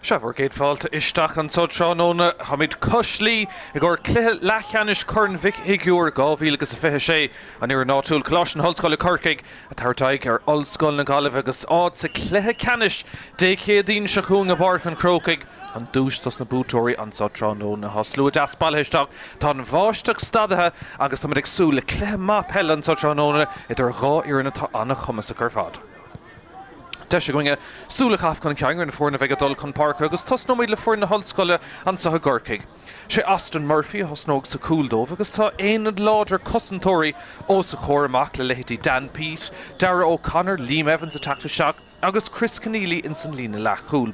Sea, bhur gcéad fáilte isteach anso tráthnóna. Táimid cois Laoi i gcomhair cluiche leathcheannais Corn Mhic Shigiúir 2026, an fhoireann áitiúil Coláiste na hOllscoile Corcaigh ag tabhairt aghaidh ar Ollscoil na Gaillimhe agus áit sa chluiche ceannais Dé Céadaoin seo chugainn i bPáirc an Chrócaigh. An duais dos na buaiteoirí anso tráthnóna. Tá slua deas bailithe isteach, tá an bháisteach stadaithe agus táimid ag súil le cluiche maith peile anso tráthnóna idir dhá fhoireann atá an-chumasach ar fad. Deis againne súil a chaitheamh chun cinn ar na foirne a bheidh ag dul chun páirce agus tosnóimid le foireann na hOllscoile anso i gCorcaigh. Sé Austin Murphy a thosnóidh sa chúl dóibh agus tá aonad láidir cosantóirí os a chomhair amach le leithéidí Dan Peat, Darragh O'Connor, Liam Evans ag teacht isteach agus Chris Conneely ins an líne leathchúil.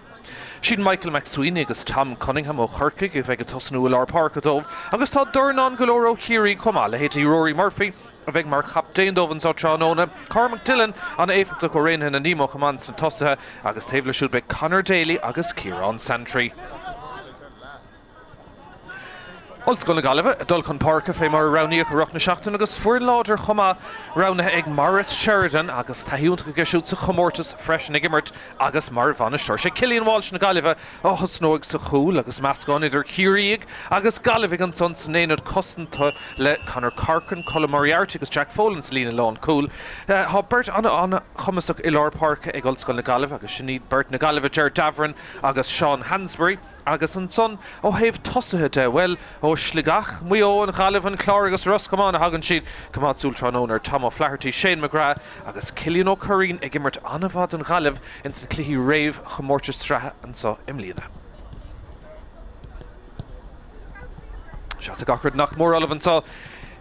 Siad Michael McSweeney agus Tom Cunningham ó Chorcaigh a bheidh ag tosnú i lár páirce dóibh agus tá dornán go leor ó Chiarraí chomh maith, leithéidí Rory Murphy, a bheidh mar chaptaen dóibh anseo tráthnóna. Cormac Dillon, an-éifeachtach ó Raonaithe na Díomá chomh maith sna tosaithe agus taobh leo siúd beidh Conor Daly agus Ciarán Santry. Ollscoil na Gaillimhe ag dul chun páirce fé mar a roghnaíodh i rith na seachtaine agus foireann láidir chomh maith roghnaithe ag Maurice Sheridan agus taithí iontach aige siúd sa chomórtas freisin ag imirt agus mar bhainisteoir. Sé Cillian Walsh na Gaillimhe a thosnóidh sa chúl agus meascán idir Ciarraígh agus Gaillimhigh ansan san aonad cosanta le Conor Corcoran, Colm Moriarty agus Jack Folan sa líne lánchúil. Tá beirt an-chumasach i lár páirce ag Ollscoil na Gaillimhe agus sin iad beirt na Gaillimhe, Ger Davoren agus Seán Hansberry. Agus ansan ó thaobh tosaithe de, bhuel, ó Shligeach, Maigh Eo, an Ghaillimh, an Clár agus Ros Comáin a thagann siad. Coimeád súil tráthnóna ar Tom O'Flaherty, Shane McGrath agus Cillian Ó Curraoin ag imirt an-mhaith don Ghaillimh ins na cluichí réamh-chomórtais sraithe anso i mbliana. Sea, tá gach rud nach mór ullamh anso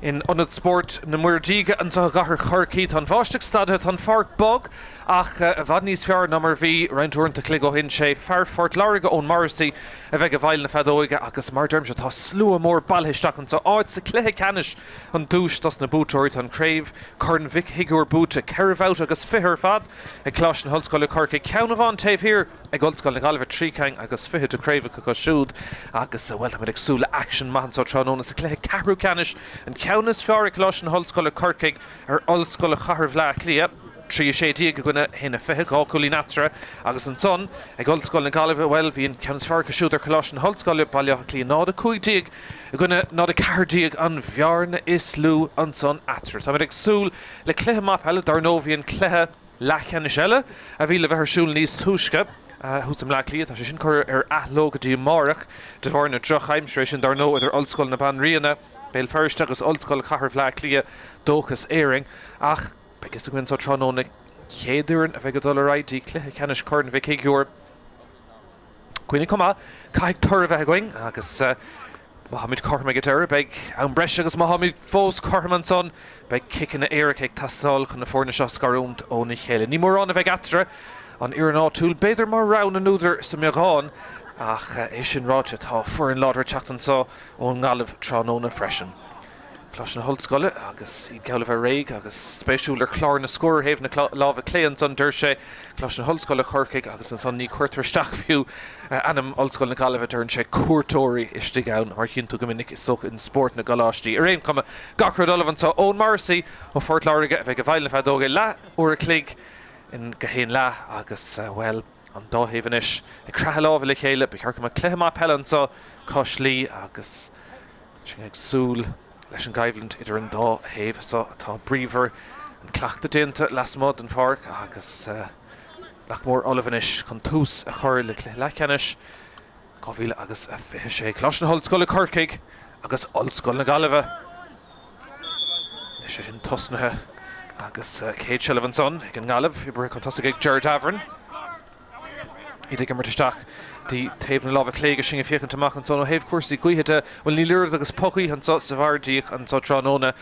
in Ionad Spóirt na Muirdíge anso i gcathair Chorcaí. Tá an bháisteach stadaithe, tá an pháirc bog ach i bhfad níos fearr ná mar a bhí roinnt uaireanta chloig ó shin. Sé fear Phort Láirge, Eoin Morrissey, a bheidh i bhfeighil na feadóige agus mar a deirimse tá slua mór bailithe isteach anso. Áit sa chluiche ceannais an duais dos na buaiteoirí. Tá an craobh Corn Mhic Shigiúir buaite 4 bhabhta agus 20 ar fad ag Coláiste na hOllscoile Corcaigh, ceann amháin taobh thiar ag Ollscoil na Gaillimhe, 3 cinn agus 20 de chraobhacha acu siúd agus, bhuel, táimid ag súil le aicsean maith anseo tráthnóna sa chluiche ceathrú ceannais, an ceann is fearr ag Coláiste na hOllscoile Corcaigh ar Ollscoil Chathair Bhaile Átha Cliath, 3 16 i gcoinne 1 20, 2 chúilín eatarthu, agus ansan ag Ollscoil na Gaillimhe, bhuel, bhí an ceann is fearr acu siúd ar Choláiste na hOllscoile, Baile Átha Cliath, 0 15 i gcoinne 0 14, an bhearna is lú ansan eatarthu. Táimid ag súil le cluiche maith peile, dar ndóigh bhí an cluiche leathcheannais eile a bhí le bheith ar siúl níos túisce thuas i mBleá Cliath, tá sé sin curtha ar athló go dtí amárach de bharr na drochaimsire, é sin dar ndóigh idir Ollscoil na Banríona, Béal Feirste agus Ollscoil Chathair Bhaile Átha Cliath, Dóchas Éireann. Ach beidh fhios againn anseo tráthnóna chéad fhoireann a bheidh ag dul ar aghaidh dtí cluiche ceannais Chorn Mhic Shigiúir. Cuimhnigh chomh maith, caithfidh toradh a bheith againn agus má tháimid cothrom ag an deireadh, beidh am breise agus má tháimid fós cothrom ansan, beidh ciceanna éirice ag teastáil chun na foirne seo a scarúint óna chéile. Ní mórán a bheidh eatarthu, an fhoireann áitiúil b'fhéidir mar rogha na n-údar sa mbeagán ach é sin ráite, tá foireann láidir ag teacht anso ón nGaillimh tráthnóna freisin. Coláiste na hOllscoile agus iad geall le bheith réidh agus spéisiúil ar chlár na scór ar thaobh na láimhe clé ansan deir sé Coláiste na hOllscoile Corcaigh agus ansan ní chuirtear isteach fiú ainm Ollscoil na Gaillimhe deireann sé cuairteoirí istigh ann mar a chíonn tú go minic is dócha in spórt na gcoláistí. Ar aon chuma gach rud ullamh anso Eoin Morrissey ó Phort Láirge a bheidh i bhfeighil na feadóige leath uair a chloig in go haon leath agus bhuel an dá thaobh anois ag croitheadh lámha le chéile ba cheart go mbeadh cluiche maith peile anso cois Laoi agus Sinn ag súil leis an gcoimhlint idir an dá thaobh so atá bríomhar, an cleachtadh déanta lasmuigh den pháirc agus nach mór ullamh anois chun tús a chur le cluiche leathcheannais 2026. Coláiste na hOllscoile Corcaigh agus Ollscoil na Gaillimhe. Anois é sin tosnaithe agus céad seilbh ansan ag an nGaillimh, oibrithe chun tosaigh ag Ger Davoren. Iad ag imirt isteach dtí taobh na láimhe clé agus sinn ag féachaint amach ansan ó thaobh cúrsaí gaoithe de. Bhuel, níl oiread agus puth-ghaoth anso sa Mhuirdíog anso tráthnóna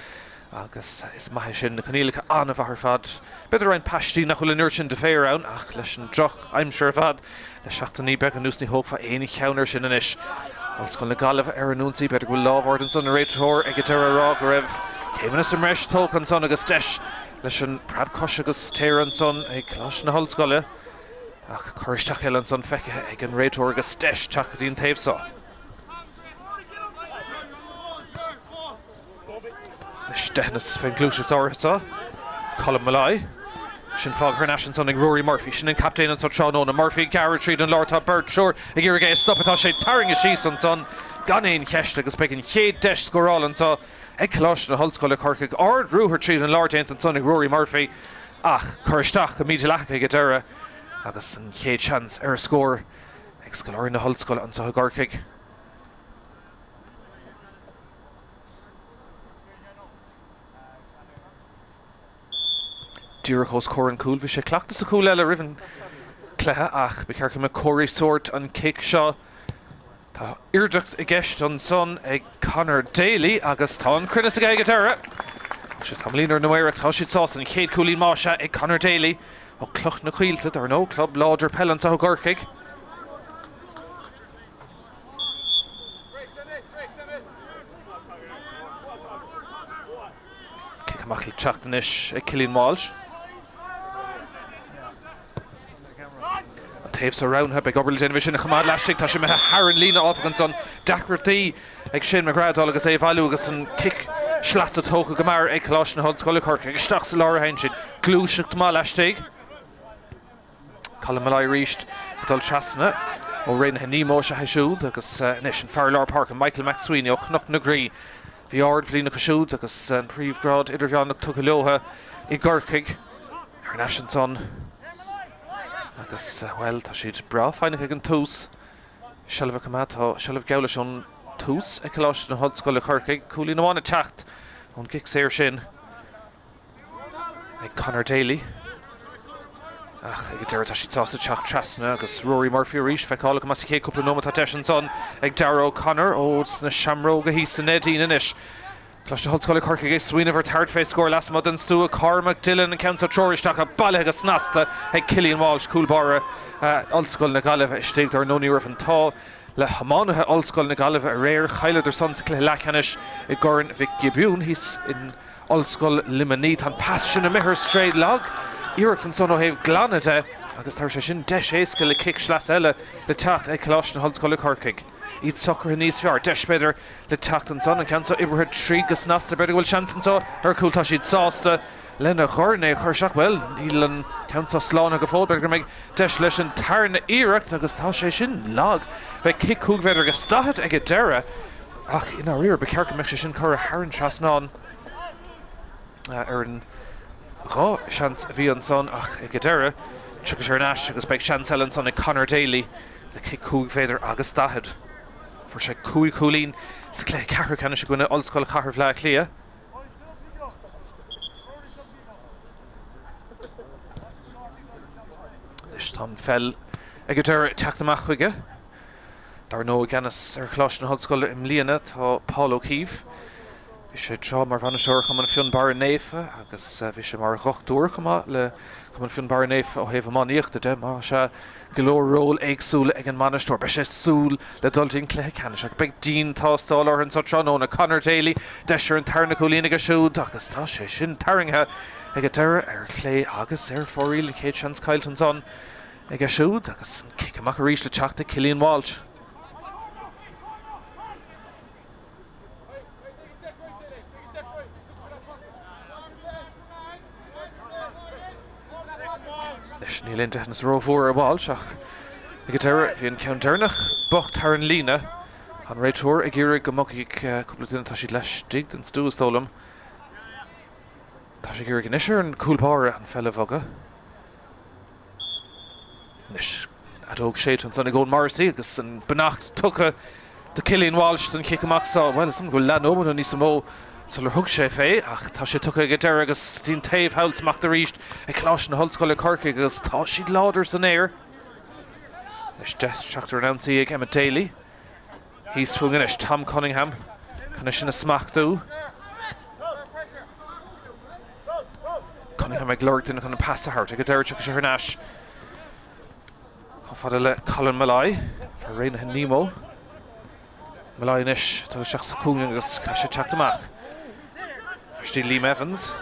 agus is maith é sin. Na coinníollacha an-mhaith ar fad. B'fhéidir roinnt paistí nach bhfuil an oiread sin de féar ann ach leis an droch-aimsir ar fad le seachtainí beaga anuas ní thógfá aon cheann air sin anois. Ollscoil na Gaillimhe ar an ionsaí. B'fhéidir go bhfuil lámh ard ansan an réiteoir ag an deireadh a rá go raibh céimeanna sa mbreis tógtha ansan agus deis leis an preab coise agus téire ansan ag Coláiste na hOllscoile. Ach cur isteach eile ansan feicthe ag an réiteoir agus deis teacht go dtí an taobh so. Anois deitheanas fén gluaiseacht áirithe so. Colm Molloy. Sin fágtha thar n-ais ansan ag Rory Murphy. Sin an captaen anso tráthnóna. Murphy ag gearradh tríd an lár. Tá beirt, triúr ag iarraidh é a stopadh. Tá sé tarraingthe síos ansan gan aon cheist agus beidh an chéad deis scórála anso ag Coláiste na hOllscoile Corcaigh. Ard-ruathar tríd an lár déanta ansan ag Rory Murphy ach curtha isteach go mídhleathach ag an deireadh agus an chéad seans ar scór ag scoláirí na hOllscoile anso i gCorcaigh. Díreach os comhair an chúil. Bhí sé ag cleachtadh sa chúl eile roimh an cluiche ach ba cheart go mbeadh cóirithe sóirt an cic seo. Tá iarracht i gceist ansan ag Conor Daly agus tá an cruinneas aige ag an deireadh. Thóg sé tamaillín ar na Maoraigh, tá siad sásta an chéad chúilín más ea ag Conor Daly ó Cloich na Coillte, dar ndóigh, club láidir peile anseo i gCorcaigh. Cic amach le teacht anois ag Cillian Walsh. An taobh seo roghnaithe, beidh obair le déanamh é sin a choimeád laistigh. Tá sé imithe thar an líne áfach ansan. Deacrachtaí ag Shane McGrath dul agus é a bhailiú agus an cic sleasa tógtha go mear ag Coláiste na hOllscoile Corcaigh. Isteach sa lár a théann siad. Gluaiseacht maith laistigh. Colin Molloy arís ag dul trasna ó Raonaithe Nemo is ea é siúd agus anois an fear lár páirce Michael McSweeney ó Chnoc na Graí. Bhí ardbhliain acu siúd agus an príomhghrád idirmheánach tugtha leo i gCorcaigh. Thar n-ais ansan agus, bhuel, tá siad breá foighneach ag an tús. Seilbh a choimeád, tá seilbh geall leis ón tús ag Coláiste na hOllscoile Corcaigh. Cúilín amháin ag teacht ón gcic saor sin. ag Conor Daly. Ach ag an deireadh tá siad sásta teacht trasna agus Rory Murphy arís feiceálach go maith sa chéad cúpla nóiméad. Tá deis ansan ag Darragh O'Connor ó sna Seamróga thíos sa Neidín anois. Coláiste na hOllscoile Corcaigh ag smaoineamh ar tabhairt fé scór lasmuigh den stua. Cormac Dillon an ceann seo treoraithe isteach ach bailithe go snasta ag Cillian Walsh, cúl báire Ollscoil na Gaillimhe istigh. Dar ndóigh ní raibh an t-ádh le hiománaithe Ollscoil na Gaillimhe aréir. Chailleadar san sa chluiche leathcheannais i gCorn Mhic Giobúin thíos in Ollscoil Luimnigh. Tá an pas sin imithe ar strae lag. Iarracht ansan ó thaobh glanadh de agus tabharfaidh sé sin deis éasca le cic sleasa eile le teacht ag Coláiste na hOllscoile Corcaigh. Iad socraithe níos fearr. Deis b'fhéidir le teacht ansan. An ceann seo oibrithe tríd go snasta. B'fhéidir go bhfuil seans anseo ar chúl. Tá siad sásta lena dhorn é a chur isteach. Bhuel, níl an ceann seo slánaithe go fóill. B'fhéidir go mbeidh deis leis an tarna iarracht agus tá sé sin lag. Beidh cic 5 mhéadar agus 40 ag an deireadh. Ach i ndáiríre, ba cheart go mbeadh sé sin curtha thar an trasnán ar an dhá sheans a bhí ansan ach ag an deireadh, tiocfaidh sé ar ais agus beidh seans eile ansan ag Conor Daly le cic 5 mhéadar agus 40. Fuair sé 5 chúilín sa chluiche ceathrú ceannais i gcoinne Ollscoil Chathair Bhaile Átha Cliath. Anois tá an pheil ag an deireadh ag teacht amach chuige. Dar ndóigh, i gceannas ar Choláiste na hOllscoile i mbliana tá Paul O'Keeffe. Bhí sé tráth mar bhainisteoir Chumann Fionnbarra Naofa agus bhí sé mar dhochtúir chomh maith le Cumann Fionnbarra Naofa ó thaobh iománaíochta de. Más ea, go leor ról éagsúla ag an mbainisteoir. Beidh sé ag súil le dul dtí an cluiche ceannais ach beidh dian-tástáil orthu anseo tráthnóna. Conor Daly, deis ar an tarna cúilín aige siúd agus tá sé sin tarraingthe ag an deireadh ar chlé agus ar fóraoil. An chéad seans caillte ansan. aige siúd agus an cic amach arís le teacht ag Cillian Walsh. Anois níl aon deitheanas rómhór ar Walsh ach ag an deireadh bhí an ceann deireanach bocht thar an líne. An réiteoir ag iarraidh go mbogfaidh cúpla duine, tá siad laistigh den stua is dóigh liom. Tá sé ag iarraidh anois ar an gcúl báire an pheil a bhogadh. Anois, an fheadóg séidte ansan ag Eoin Morrissey agus an beannacht tugtha do Cillian Walsh don chic amach seo. Bhuel, is dóigh liom go bhfuil leath nóiméad nó níos mó sular thug sé fé ach tá sé tugtha ag an deireadh agus dtí an taobh thall smacht arís ag Coláiste na hOllscoile Corcaigh agus tá siad láidir san aer. Anois deis teacht ar an ionsaí ag Emmet Daly. Thíos fúinn anois, Tom Cunningham chun é sin a smachtú. Cunningham ag lorg duine chun an pas a thabhairt. Ag an deireadh tiocfaidh sé thar n-ais chomh fada le Colin Molloy, fear Raonaithe Nemo. Molloy anois ag dul isteach sa chúinne agus caithfidh sé teacht amach. Istigh Liam Evans.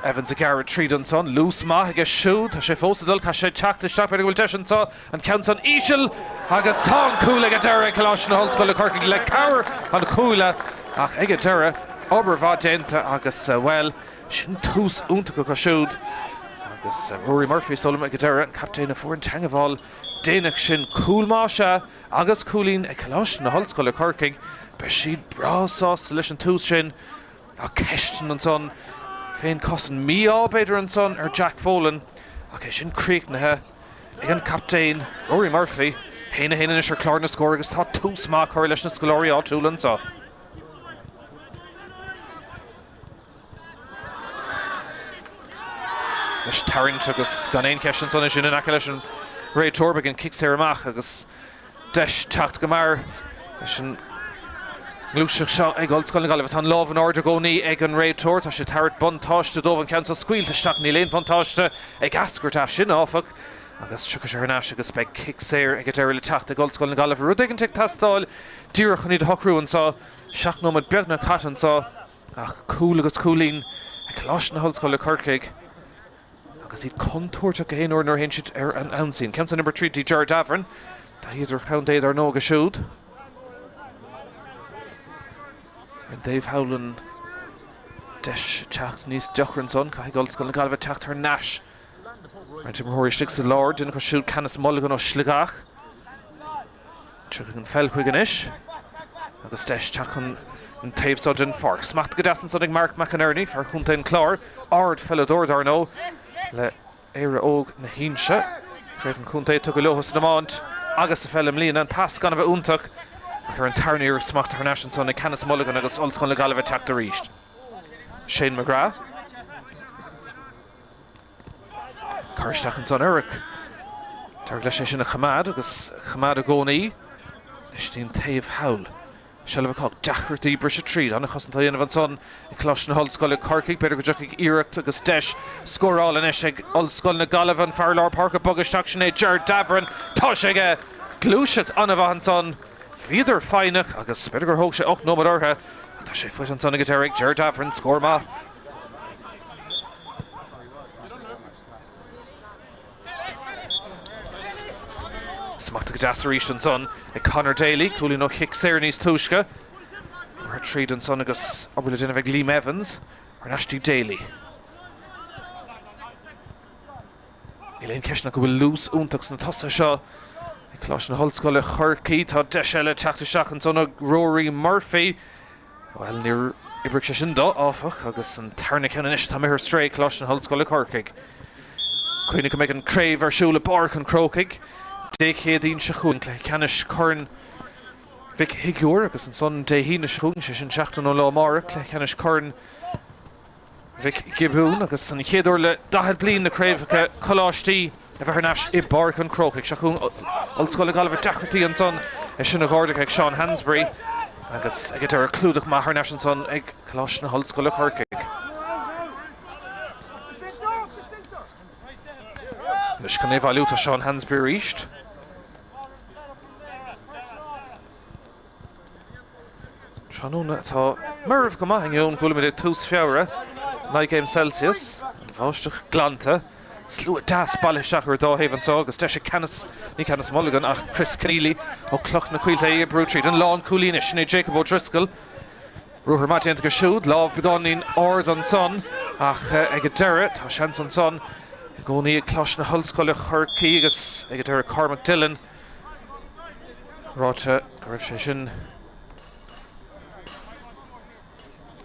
Evans ag gearradh tríd ansan. Luas maith aige siúd. Tá sé fós ag dul. Caithfidh sé teacht isteach. B'fhéidir go bhfuil deis anseo. An ceann san íseal agus tá an cúl ag an deireadh ag Coláiste na hOllscoile Corcaigh le cabhair an chuaille ach ag an deireadh, obair mhaith déanta agus, bhuel, sin tús iontach acu siúd. Agus Rory Murphy, is dóigh liom, ag an deireadh, an captaen a fuair an teangmháil déanach sin. Cúl maith is ea agus cúilín ag Coláiste na hOllscoile Corcaigh. Beidh siad breá sásta leis an tús sin. Ach ceisteanna ansan fén cosaint mí-ádh b'fhéidir ansan ar Jack Folan ach é sin críochnaithe ag an captaen Rory Murphy. 1, 1 anois ar chlár na scór agus tá tús maith curtha leis na scoláirí áitiúla anso. Anois tarraingt agus gan aon cheist ansan é sin in aice leis an réiteoir. Beidh an cic saor amach agus deis teacht go mear leis an ngluaiseacht seo ag Ollscoil na Gaillimhe. Tá an lámh in airde i gcónaí ag an réiteoir. Tá sé ag tabhairt buntáiste dóibh an ceann seo scaoilte isteach. Níl aon bhuntáiste ag eascairt as sin, áfach, agus tiocfaidh sé thar n-ais agus beidh cic saor ag an deireadh le teacht ag Ollscoil na Gaillimhe. Rud éigin ag teastáil díreach chun iad a shocrú anseo. 7 nóiméad beagnach caite anseo ach cúl agus cúilín ag Coláiste na hOllscoile Corcaigh. Agus iad contúirteach gach aon uair nuair a théann siad ar an ionsaí. An ceann san imithe tríd dtí Ger Davoren. Taithí idirchontae dar ndóigh aige siúd. Ar an dtaobh thall an deis teacht níos deacra ansan. Caithfidh Ollscoil na Gaillimhe teacht thar n-ais. Roinnt imreoirí istigh sa lár. Duine acu siúd Canice Mulligan ó Sligeach. Tiocfaidh an pheil chuige anois agus deis teacht chun an taobh seo den pháirc. Smachtaithe go deas ansan ag Mark McInerney, fear Chontae an Chláir, ard-pheileadóir dar ndóigh le Éire Óg na hInse. Craobh an chontae tugtha leo san iomáint agus sa pheil i mbliana. An pas gan a bheith iontach ach ar an tarna iarracht smachtaithe thar n-ais ansan ag Canice Mulligan agus Ollscoil na Gaillimhe ag teacht arís. Shane McGrath. Cur isteach ansan air ach d'éirigh leis é sin a choimeád agus choimeád i gcónaí. Anois dtí an taobh thall. Seilbh acu. Deacrachtaí briseadh tríd. An-chosaint á dhéanamh ansan ag Coláiste na hOllscoile Corcaigh. B'fhéidir go dtiocfaidh iarracht agus deis scórála anois ag Ollscoil na Gaillimhe. An fear lár páirce ag bogadh isteach sin é Ger Davoren. Tá sé aige! Gluaiseacht an-mhaith ansan. Bhíodar foighneach agus b'fhéidir gur thóg sé 8 nóiméad orthu ach tá sé faighte ansan ag an deireadh ag Ger Davoren. Scór maith. Smachtaithe go deas arís ansan ag Conor Daly, cúilín ó chic saor níos túisce. Imithe tríd ansan agus obair le déanamh ag Liam Evans. Thar n-ais dtí Daly. Níl aon cheist ach go bhfuil luas iontach sna tosaithe seo ag Coláiste na hOllscoile Chorcaí. Tá deis eile teacht isteach ansan ag Rory Murphy. Bhuel, níor oibrigh sé sin dó, áfach, agus an tarna ceann anois atá imithe ar strae ag Coláiste na hOllscoile Corcaigh. Cuimhnigh go mbeidh an craobh ar siúl i bPáirc an Chrócaigh Dé Céadaoin seo chugainn, cluiche ceannais Chorn Mhic Shigiúir, agus ansan Dé hAoine seo chugainn, sé sin seachtain ón lá amárach, cluiche ceannais Chorn Mhic Giobúin agus an chéad uair le 40 bliain na craobhacha coláistí a bheith thar n-ais i bPáirc an Chrócaigh. Seo chugainn Ollscoil na Gaillimhe deacrachtaí ansan é sin a dh'ardaithe ag Seán Hansberry agus ag an deireadh clúdach maith thar n-ais ansan ag Coláiste na hOllscoile Corcaigh. Anois chun é a bhailiú tá Seán Hansberry arís. Tráthnóna atá meirbh go maith ainneoin go bhfuilimid ag tús Feabhra, 9 gcéim Celsius, an bháisteach glanta, slua deas bailithe isteach ar an dá thaobh anseo agus deis ag Canice, ní Canice Mulligan ach Chris Conneely ó Chloich na Coillte é a oibriú tríd an lánchúlaí anois, sin é Jacob O'Driscoll. Ruathar maith déanta aige siúd, lámh beagáinín ard ansan ach ag an deireadh tá seans ansan i gcónaí ag Coláiste na hOllscoile Chorcaí agus ag an deireadh Cormac Dillon. Ráite go raibh sé sin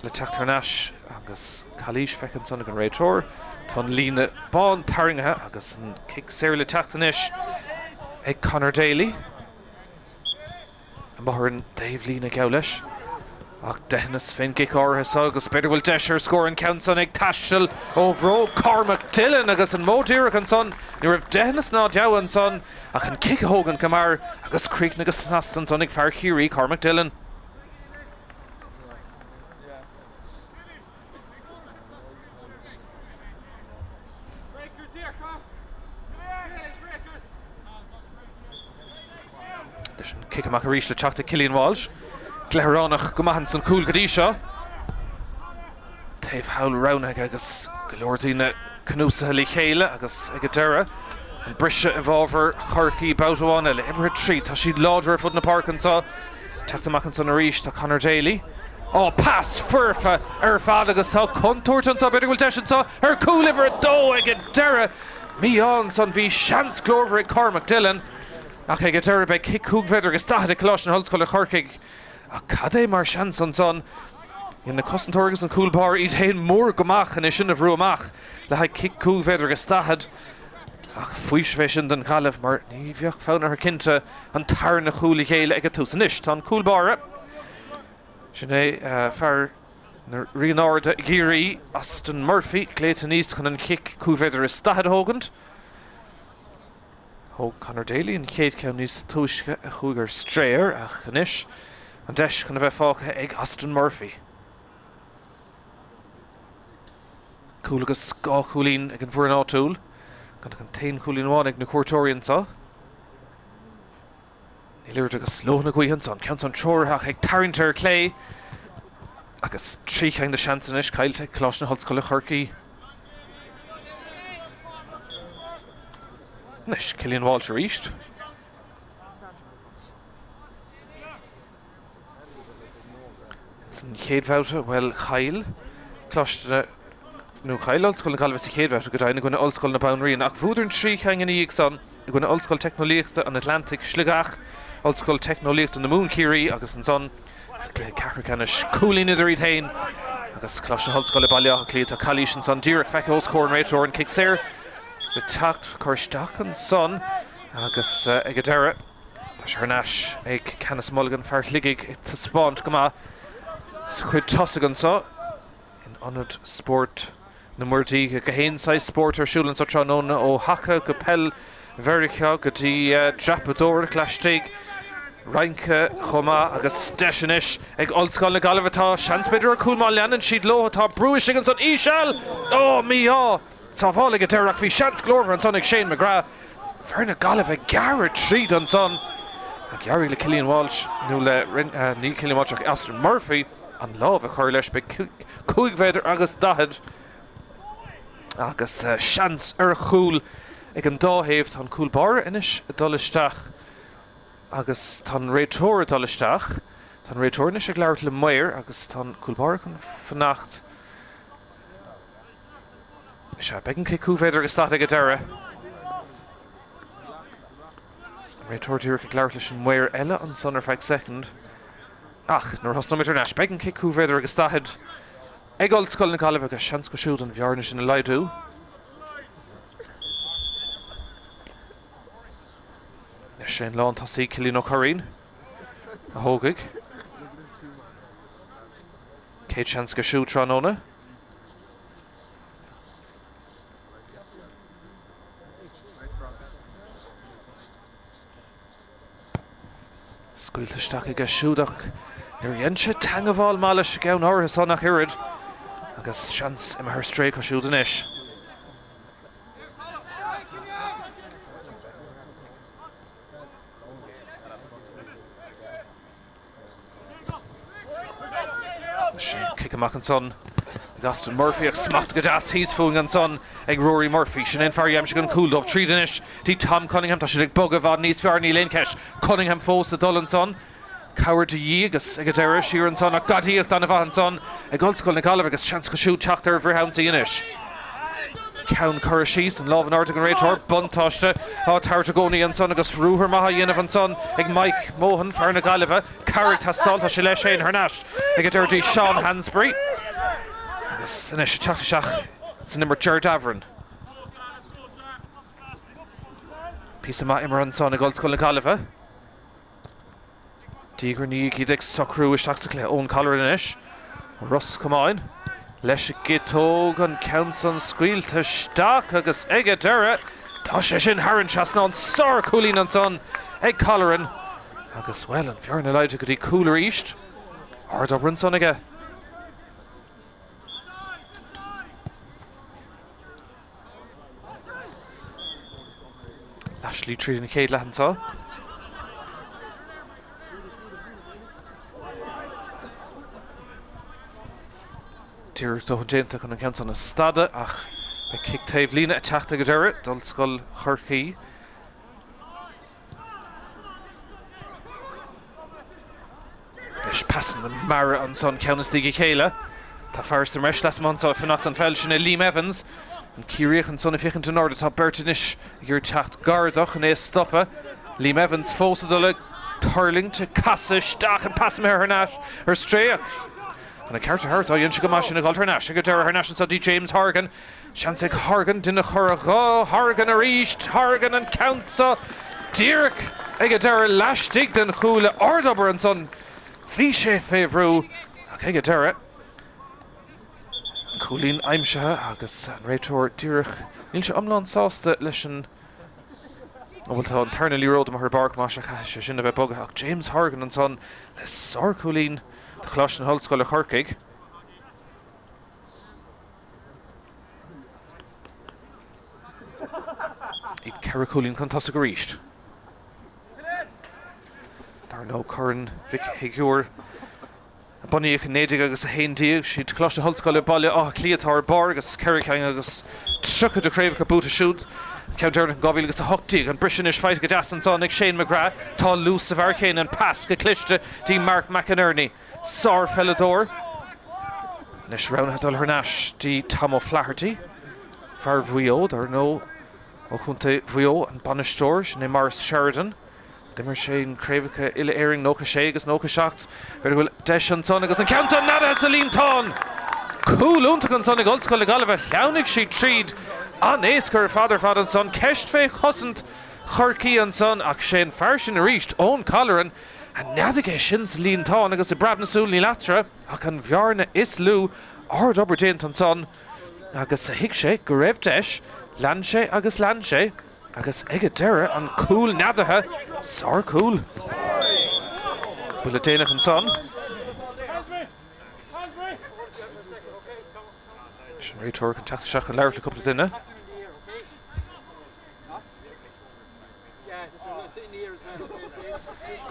le teacht thar n-ais agus calaois feicthe ansan ag an réiteoir. Tá an líne bán tarraingthe agus an cic saor le teacht anois ag Conor Daly. Amuigh ar an dtaobhlíne geall leis. Ach deithneas fén gcic áirithe so agus b'fhéidir go bhfuil deis ar scór an ceann san ag taisteal ó bhróg Cormac Dillon agus an modh díreach ansan. Ní raibh deithneas ná deabhadh ansan ach an cic a thógaint go mear agus críochnaithe go snasta ansan ag fear Chiarraí, Cormac Dillon. Leis an cic amach arís le teacht ag Cillian Walsh. Gleithireánach go maith ins an cúl go dtí seo. Taobh thall roghnaithe aige agus go leor daoine cnuasaithe le chéile agus ag an deireadh an briseadh i bhfabhar Chorcaí babhta amháin eile. Oibrithe tríd, tá siad láidir ar fud na páirce anseo. Teacht amach ansan arís tá Conor Daly. Ó, pas foirfe ar fad agus tá contúirt anseo, b'fhéidir go bhfuil deis anseo ar chúl uimhir a dó ag an deireadh. Mí-ádh ansan, bhí seans glórmhar ag Cormac Dillon ach ag an deireadh beidh cic 5 mhéadar agus 40 ag Coláiste na hOllscoile Corcaigh. Ach cad é mar seans ansan. Dhein na cosantóirí agus an cúl báire iad féin mór go maith chun é sin a bhrú amach le haghaidh cic 5 mhéadar agus 40. Ach faoiseamh é sin don Ghaillimh mar ní bheadh fonn orthu cinnte an tarna chúl a ghéilleadh ag an tús. Anois tá an cúl báire, sin é fear na Rian Arda i gCiarraí, Austin Murphy, glaoite aníos chun an chic 5 mhéadar is 40 a thógaint. Thóg Conor Daly an chéad cheann níos túisce a chuaigh ar strae ach anois an deis chun a bheith fágtha ag Austin Murphy. Cúl agus 2 chúilín ag an bhfoireann áitiúil, gan ach an t-aon chúilín amháin ag na cuairteoirí anseo. Níl oiread agus lóth na gaoithe ansan. Ceann san treoraithe ach ag tarraingt ar clé agus 3 cheann de seansanna anois caillte ag Coláiste na hOllscoile Chorcaí. Anois Cillian Walsh arís. San chéad bhabhta, bhuel, chaill Coláiste na, nó chaill Ollscoil na Gaillimhe sa chéad bhabhta go deimhin i gcoinne Ollscoil na Banríona ach bhuadar an 3 cheann ina dhiaidh san i gcoinne Ollscoil Teicneolaíochta an Atlantaigh, Sligeach, Ollscoil Teicneolaíochta na Mumhan, Ciarraí agus ansan sa gcluiche ceathrú ceannais, cúilín idir iad féin agus Coláiste na hOllscoile Baile Átha Cliath. Tá calaois ansan díreach feicthe os comhair an réiteora, an cic saor le teacht, cur isteach ansan agus ag an deireadh. Tá sé thar n-ais ag Canice Mulligan, fear Shligigh ag taispeáint go maith sa chuid tosaigh anseo in Ionad Spóirt na Muirdíge. Gach aon saghas spóirt ar siúl anseo tráthnóna ó haca go peil Mheiriceá go dtí dreapadóireacht laistigh, rince chomh maith agus deis anois ag Ollscoil na Gaillimhe. Tá seans b'fhéidir ar chúl má leanann siad leo. Tá brú istigh ansan íseal! Ó, mí-ádh! Sábháil ag an deireadh ach bhí seans glórmhar ansan ag Shane McGrath. Fear na Gaillimhe ag gearradh tríd ansan. Ach d'éirigh le Cillian Walsh, nó le, ní Cillian Walsh ach Austin Murphy, an lámh a chur leis. Beidh 5 mhéadar agus 40 agus seans ar chúl ag an dá thaobh. Tá an cúl báire anois ag dul isteach agus tá an réiteoir ag dul isteach. Tá an réiteoir anois ag labhairt le maor agus tá an cúl báire chun fanacht. Sea, beidh an cic 5 mhéadar agus 40 ag an deireadh. An réiteoir díreach ag labhairt leis an maor eile ansan ar feadh soicind. Ach nuair a thosnóimid thar n-ais, beidh an cic 5 mhéadar agus 40 ag Ollscoil na Gaillimhe agus seans acu siúd an bhearna sin a laghdú. Anois sé an lántosaí Cillian Ó Curraoin a thógfaidh. Céad seans aige siúd tráthnóna. Scaoilte isteach aige siúd ach níor dhein sé teangabháil maith leis an gceann áirithe san ach oiread agus seans imithe ar strae acu siúd anois. Cic amach ansan ag Austin Murphy ach smacht go deas thíos fúinn ansan ag Rory Murphy. Sin é an fear a d'aimsigh an cúl dóibh. Tríd anois dtí Tom Cunningham. Tá siad ag bogadh i bhfad níos fearr, níl aon cheist. Cunningham fós ag dul ansan. Cabhair de dhíth agus ag an deireadh siar ansan ach gadaíocht an-mhaith ansan ag Ollscoil na Gaillimhe agus seans acu siúd teacht ar an bhfrithionsaí anois. Ceann curtha síos, an lámh in airde ag an réiteoir, buntáiste á tabhairt i gcónaí ansan agus ruathar maith á dhéanamh ansan ag Mike Mohan, fear na Gaillimhe. Cabhair ag teastáil, tá sé leis féin thar n-ais ag an deireadh dtí Seán Hansberry agus anois ag teacht isteach san imirt Ger Davoren. Píosa maith imeartha ansan ag Ollscoil na Gaillimhe. Diaidh ar ndiaidh iad ag socrú isteach sa chluiche. Eoin Colleran anois. Ros Comáin leis an gciotóg, an ceann san scaoilte isteach agus ag an deireadh tá sé sin thar an trasnán. Sár-chúilín ansan ag Colleran agus, bhuel, an bhearna laghdaithe go dtí cúl arís. Ard-obair ansan aige. Leathshlí tríd an chéad leath anseo. Díreach dóthain déanta chun an ceann san a stadadh ach beidh cic taobh líne ag teacht ag an deireadh d'Ollscoil Chorcaí. Anois pasanna meara ansan, ceann istigh a chéile. Tá fear sa mbreis lasmuigh anso ag fanacht don pheil, sin é Liam Evans. An Ciarraíoch ansan ag féachaint in airde. Tá beirt anois ag iarraidh teacht gar dó chun é a stopadh. Liam Evans fós ag dul ag tuirlingt, ag casadh isteach, an pas imithe thar n-ais ar strae ach chun an ceart a thabhairt dó, dhein sé go maith sin ag dul thar n-ais ag an deireadh thar n-ais anso dtí James Horgan. Seans ag Horgan duine a chur dhó. Horgan arís. Horgan an ceann so díreach ag an deireadh laistigh den chuaille. Ardobair ansan. Bhí sé fé bhrú ach ag an deireadh an cúilín aimsithe agus an réiteoir díreach, níl sé iomlán sásta leis an, bhuel tá an tarna liathróid amuigh ar an bpáirc más ea caithfidh sé sin a bheith bogaithe ach James Horgan ansan le sárchúilín do Choláiste na hOllscoile Corcaigh. Iad 4 chúilín chun tosaigh arís. Dar ndóigh, Corn Mhic Shigiúir a bunaíodh in 1911, siad Coláiste na hOllscoile Baile Átha Cliath atá ar barr agus 4 ceann agus 30 de chraobhacha buaite siúd. An ceann deireanach in 2018. An briseadh anois faighte go deas ansan ag Shane McGrath. Tá luas sa bhfear céanna, an pas go cliste dtí Mark McInerney. Sárpheileadóir. Anois roghnaithe dul thar n-ais dtí Tom O'Flaherty, fear Mhaigh Eo, dar ndóigh, ó chontae Mhaigh Eo, an bainisteoir, sin é Maurice Sheridan. D'imir sé in craobhacha Uile-Éireann 96 agus 97. B'fhéidir go bhfuil deis ansan agus an ceann san neadaithe sa líontán! Cúl iontach ansan ag Ollscoil na Gaillimhe. Shleamhnaigh siad tríd an-éasca ar fad ar fad ansan. Ceist fé chosaint Chorcaí ansan ach sé an fear sin arís, Eoin Colleran, A neadaigh é sin sa líontán agus i bpreab na súl níl eatarthu ach an bhearna is lú. Ard-obair déanta ansan agus thuig sé go raibh deis. Lean sé agus lean sé agus ag an deireadh an cúl neadaithe. Sár-chúl. Buille déanach ansan. Sin réiteoir chun teacht isteach chun labhairt le cúpla duine.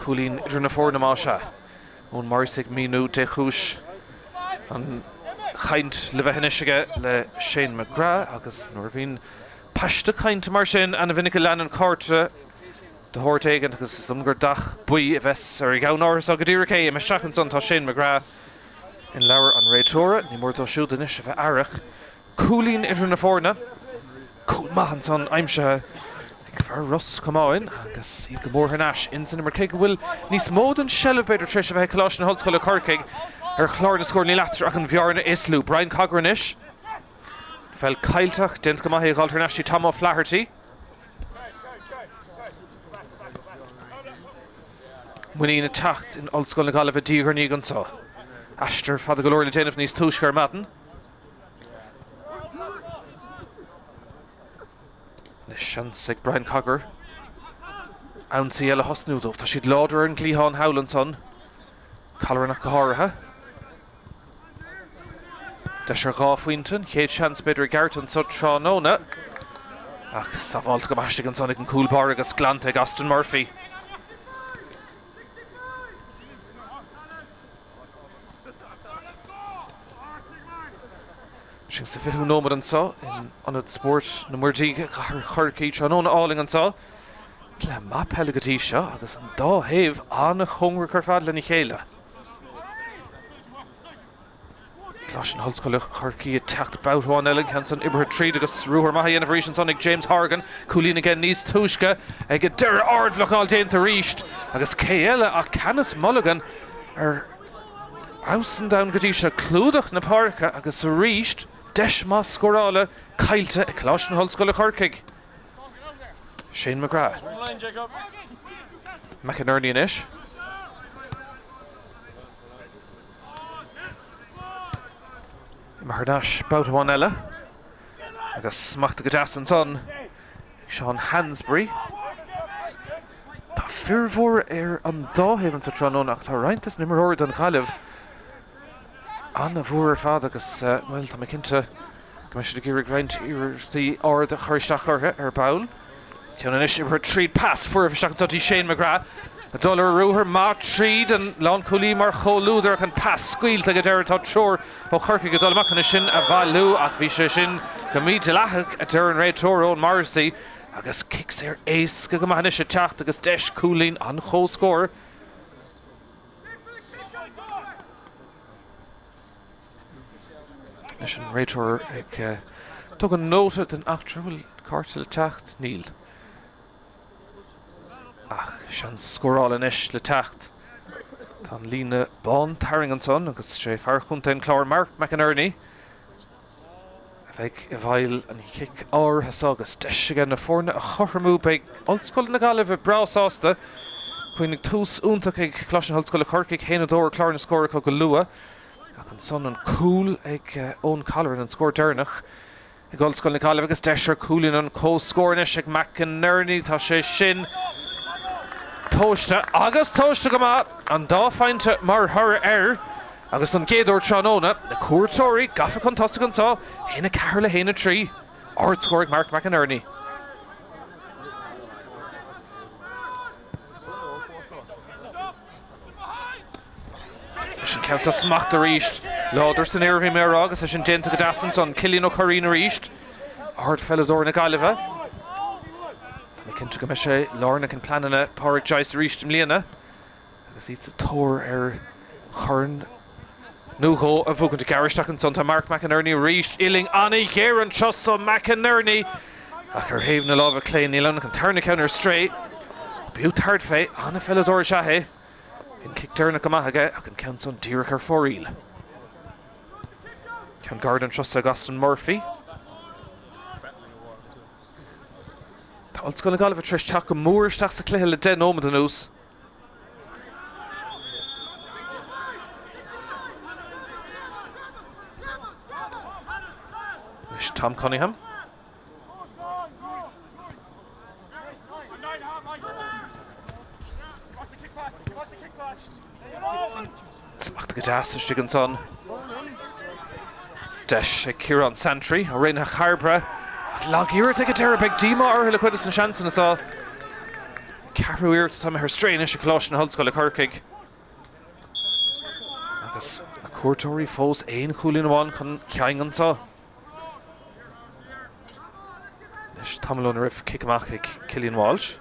Cúilín idir na foirne más ea. Eoin Morris ag míniú dé chúis an chaint le bheith anois aige le Shane McGrath agus nuair a bhíonn paiste cainte mar sin ana-mhinic a leanann cárta de shórt éigin agus is dóigh gur dath buí a bheas ar a gceann áirithe so go díreach é imithe isteach ansan tá Shane McGrath in ladhar an réiteora. Ní mór dó siúd anois a bheith aireach. Cúilín idir na foirne. Cúl maith ansan aimsithe ag fear Ros Comáin agus iad go mór thar n-ais ins an imirt. Cé go bhfuil níos mó den seilbh b'fhéidir tar éis a bheith ag Coláiste na hOllscoile Corcaigh ar chlár na scór níl eatarthu ach an bhearna is lú. Brian Cogger anois. Peil caillte ach déanta go maith é a dhul thar n-ais dtí Tom O'Flaherty. Muinín ag teacht in Ollscoil na Gaillimhe diaidh ar ndiaidh anso. Aistear fada go leor le déanamh níos túisce ar maidin. Anois seans ag Brian Cogger ionsaí eile a thosnú dóibh. Tá siad láidir ar an gcliathán thall ansan, Colleran ach go háirithe. Deis ar 2 phointe, an chéad seans b'fhéidir i gceart anso tráthnóna. Ach sábháilte go maith istigh ansan ag an gcúl báire agus glanta ag Austin Murphy. Sinn sa 20ú nóiméad anseo in Ionad Spóirt na Muirdíge, Cathair Chorcaí. Tráthnóna álainn anseo. Cluiche maith peile go dtí seo agus an dá thaobh an-chóngarach ar fad lena chéile. Coláiste na hOllscoile Chorcaí ag teacht babhta amháin eile, an ceann san oibrithe tríd agus ruathar maith á dhéanamh arís ansan ag James Horgan. Cúilín aige níos túisce ag an deireadh. Ardbhlocáil déanta arís agus cé eile ach Canice Mulligan ar fheabhas an domhain go dtí seo. Clúdach na páirce agus arís deis maith scórála caillte ag Coláiste na hOllscoile Chorcaigh. Shane McGrath. McInerney anois. Imithe thar n-ais babhta amháin eile agus smachta go deas ansan ag Seán Hansbury. Tá fir mhóra ar an dá thaobh anso tráthnóna ach tá roinnt dos na himreoirí don Ghaillimh an-mhór ar fad agus, bhuel, tá mé cinnte go mbeidh siad ag iarraidh roinnt iarrachtaí arda a chur isteach orthu ar ball. Ceann anois oibrithe tríd, pas foirfe isteach anseo dtí Shane McGrath. Ag dul ar ruathar maith tríd an lánchúlaí mar chomhluadar ach an pas scaoilte ag an deireadh. Tá triúr ó Chorcaigh ag dul amach chun é sin a bhailiú ach bhí sé sin go mídhleathach, a deir an réiteoir Eoin Morrissey. Agus cic saor éasca go maith anois ag teacht agus deis cúilín an chomhscóir. Anois an réiteoir ag tógaint nóta den eachtra. Bhfuil cárta le teacht? Níl. Ach seans scórála anois le teacht. Tá an líne bán tarraingthe ansan agus sé fear chontae an Chláir, Mark McInerney, a bheidh i bhfeighil an chic áirithe seo agus deis aige na foirne a chothromú. Beidh Ollscoil na Gaillimhe breá sásta. Cuimhnigh tús iontach ag Coláiste na hOllscoile Corcaigh, 1-2 ar chlár na scór acu go luath ach ansan an cúl ag Eoin Colleran, an scór deireanach. Ag Ollscoil na Gaillimhe agus deis ar chúilín an comhscóir anois ag McInerney. Tá sé sin tomhaiste agus tomhaiste go maith. An dá phointe mar thoradh air agus don gcéad uair tráthnóna, na cuairteoirí gafa chun tosaigh anseo, 1-4 le 1-3. Ardscór ag Mark McInerney. Leis an ceann seo smachtaithe arís. Láidir san aer a bhí mé a rá agus é sin déanta go deas ansan. Cillian Ó Curraoin arís. Ardpheileadóir na Gaillimhe. Tá mé cinnte go mbeidh sé lárnach in pleananna Pádraic Joyce arís i mbliana agus iad sa tóir ar chorn nó dhó a bhuachaint. Ag gearradh isteach ansan tá Mark McInerney arís. Uillinn an-ghéar anseo so McInerney ach ar thaobh na láimhe clé níl ann ach an tarna ceann ar strae. B'fhiú tabhairt fé, an-pheileadóir is ea é. Bhí an cic deireanach go maith aige ach an ceann san díreach ar fóraoil. Ceann gairid anseo ag Austin Murphy. Tá Ollscoil na Gaillimhe tar éis teacht go mór isteach sa chluiche le 10 nóiméad anuas. Anois Tom Cunningham. Smachtaithe go deas istigh ansan. Deis ag Ciarán Santry ó Raonaithe Chairbre. Ach lag-iarracht ag an deireadh, beidh díomá orthu le cuid de na seansanna seo. Ceathrú iarracht atá imithe ar strae anois ag Coláiste na hOllscoile Corcaigh. Agus na cuairteoirí fós aon chúilín amháin chun cinn anseo. Anois tamall óna roimh cic amach ag Cillian Walsh.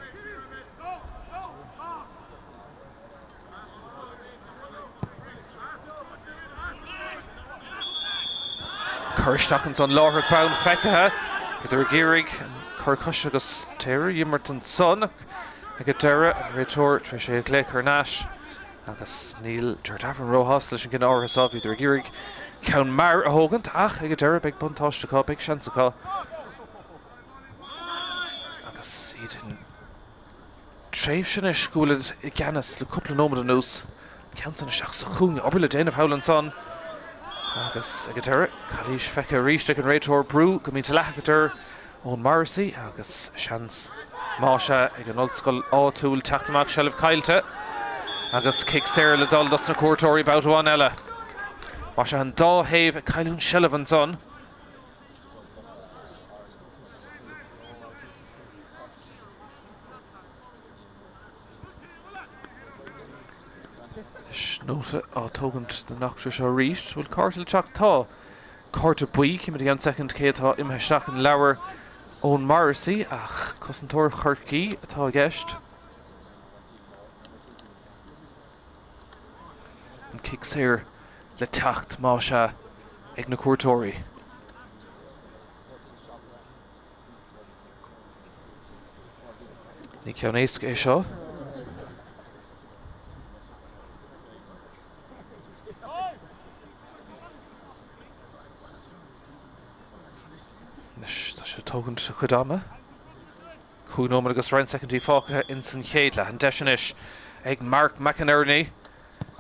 Cur isteach ansan láithreach bonn feicthe. Bhíodar ag iarraidh an cor coise agus saor a imirt ansan ach ag an deireadh an réiteoir tar éis é a ghlaoch thar n-ais. Agus níl Ger Davoren róshásta leis an gcinneadh áirithe seo. Bhíodar ag iarraidh ceann mear a thógaint ach ag an deireadh beidh buntáiste acu, beidh seans acu agus iad in tréimhse anois go bhfuilid i gceannas le cúpla nóiméad anuas. An ceann san isteach sa chúinne, obair le déanamh thall ansan agus ag an deireadh calaois feicthe arís ag an réiteoir brú go mídhleathach idir Eoin Morrissey agus seans más ea ag an ollscoil áitiúil teacht amach seilbh caillte agus cic saor le dul dos na cuairteoirí babhta amháin eile. Más ea an dá thaobh ag cailliúint seilbh ansan. Anois nóta á tógaint den eachtra seo arís. Bhfuil cárta le teacht? Tá. Cárta buí. Címid i gceann soicind cé atá imithe isteach in leabhar Eoin Morrissey ach cosantóir Chorcaí atá i gceist. An cic saor le teacht más ea ag na cuairteoirí. Ní ceann éasca é seo. Anois tá sé ag tógaint a chuid ama. 5 nóiméad agus roinnt soicindí fágtha ins an chéad leath. An deis anois ag Mark McInerney.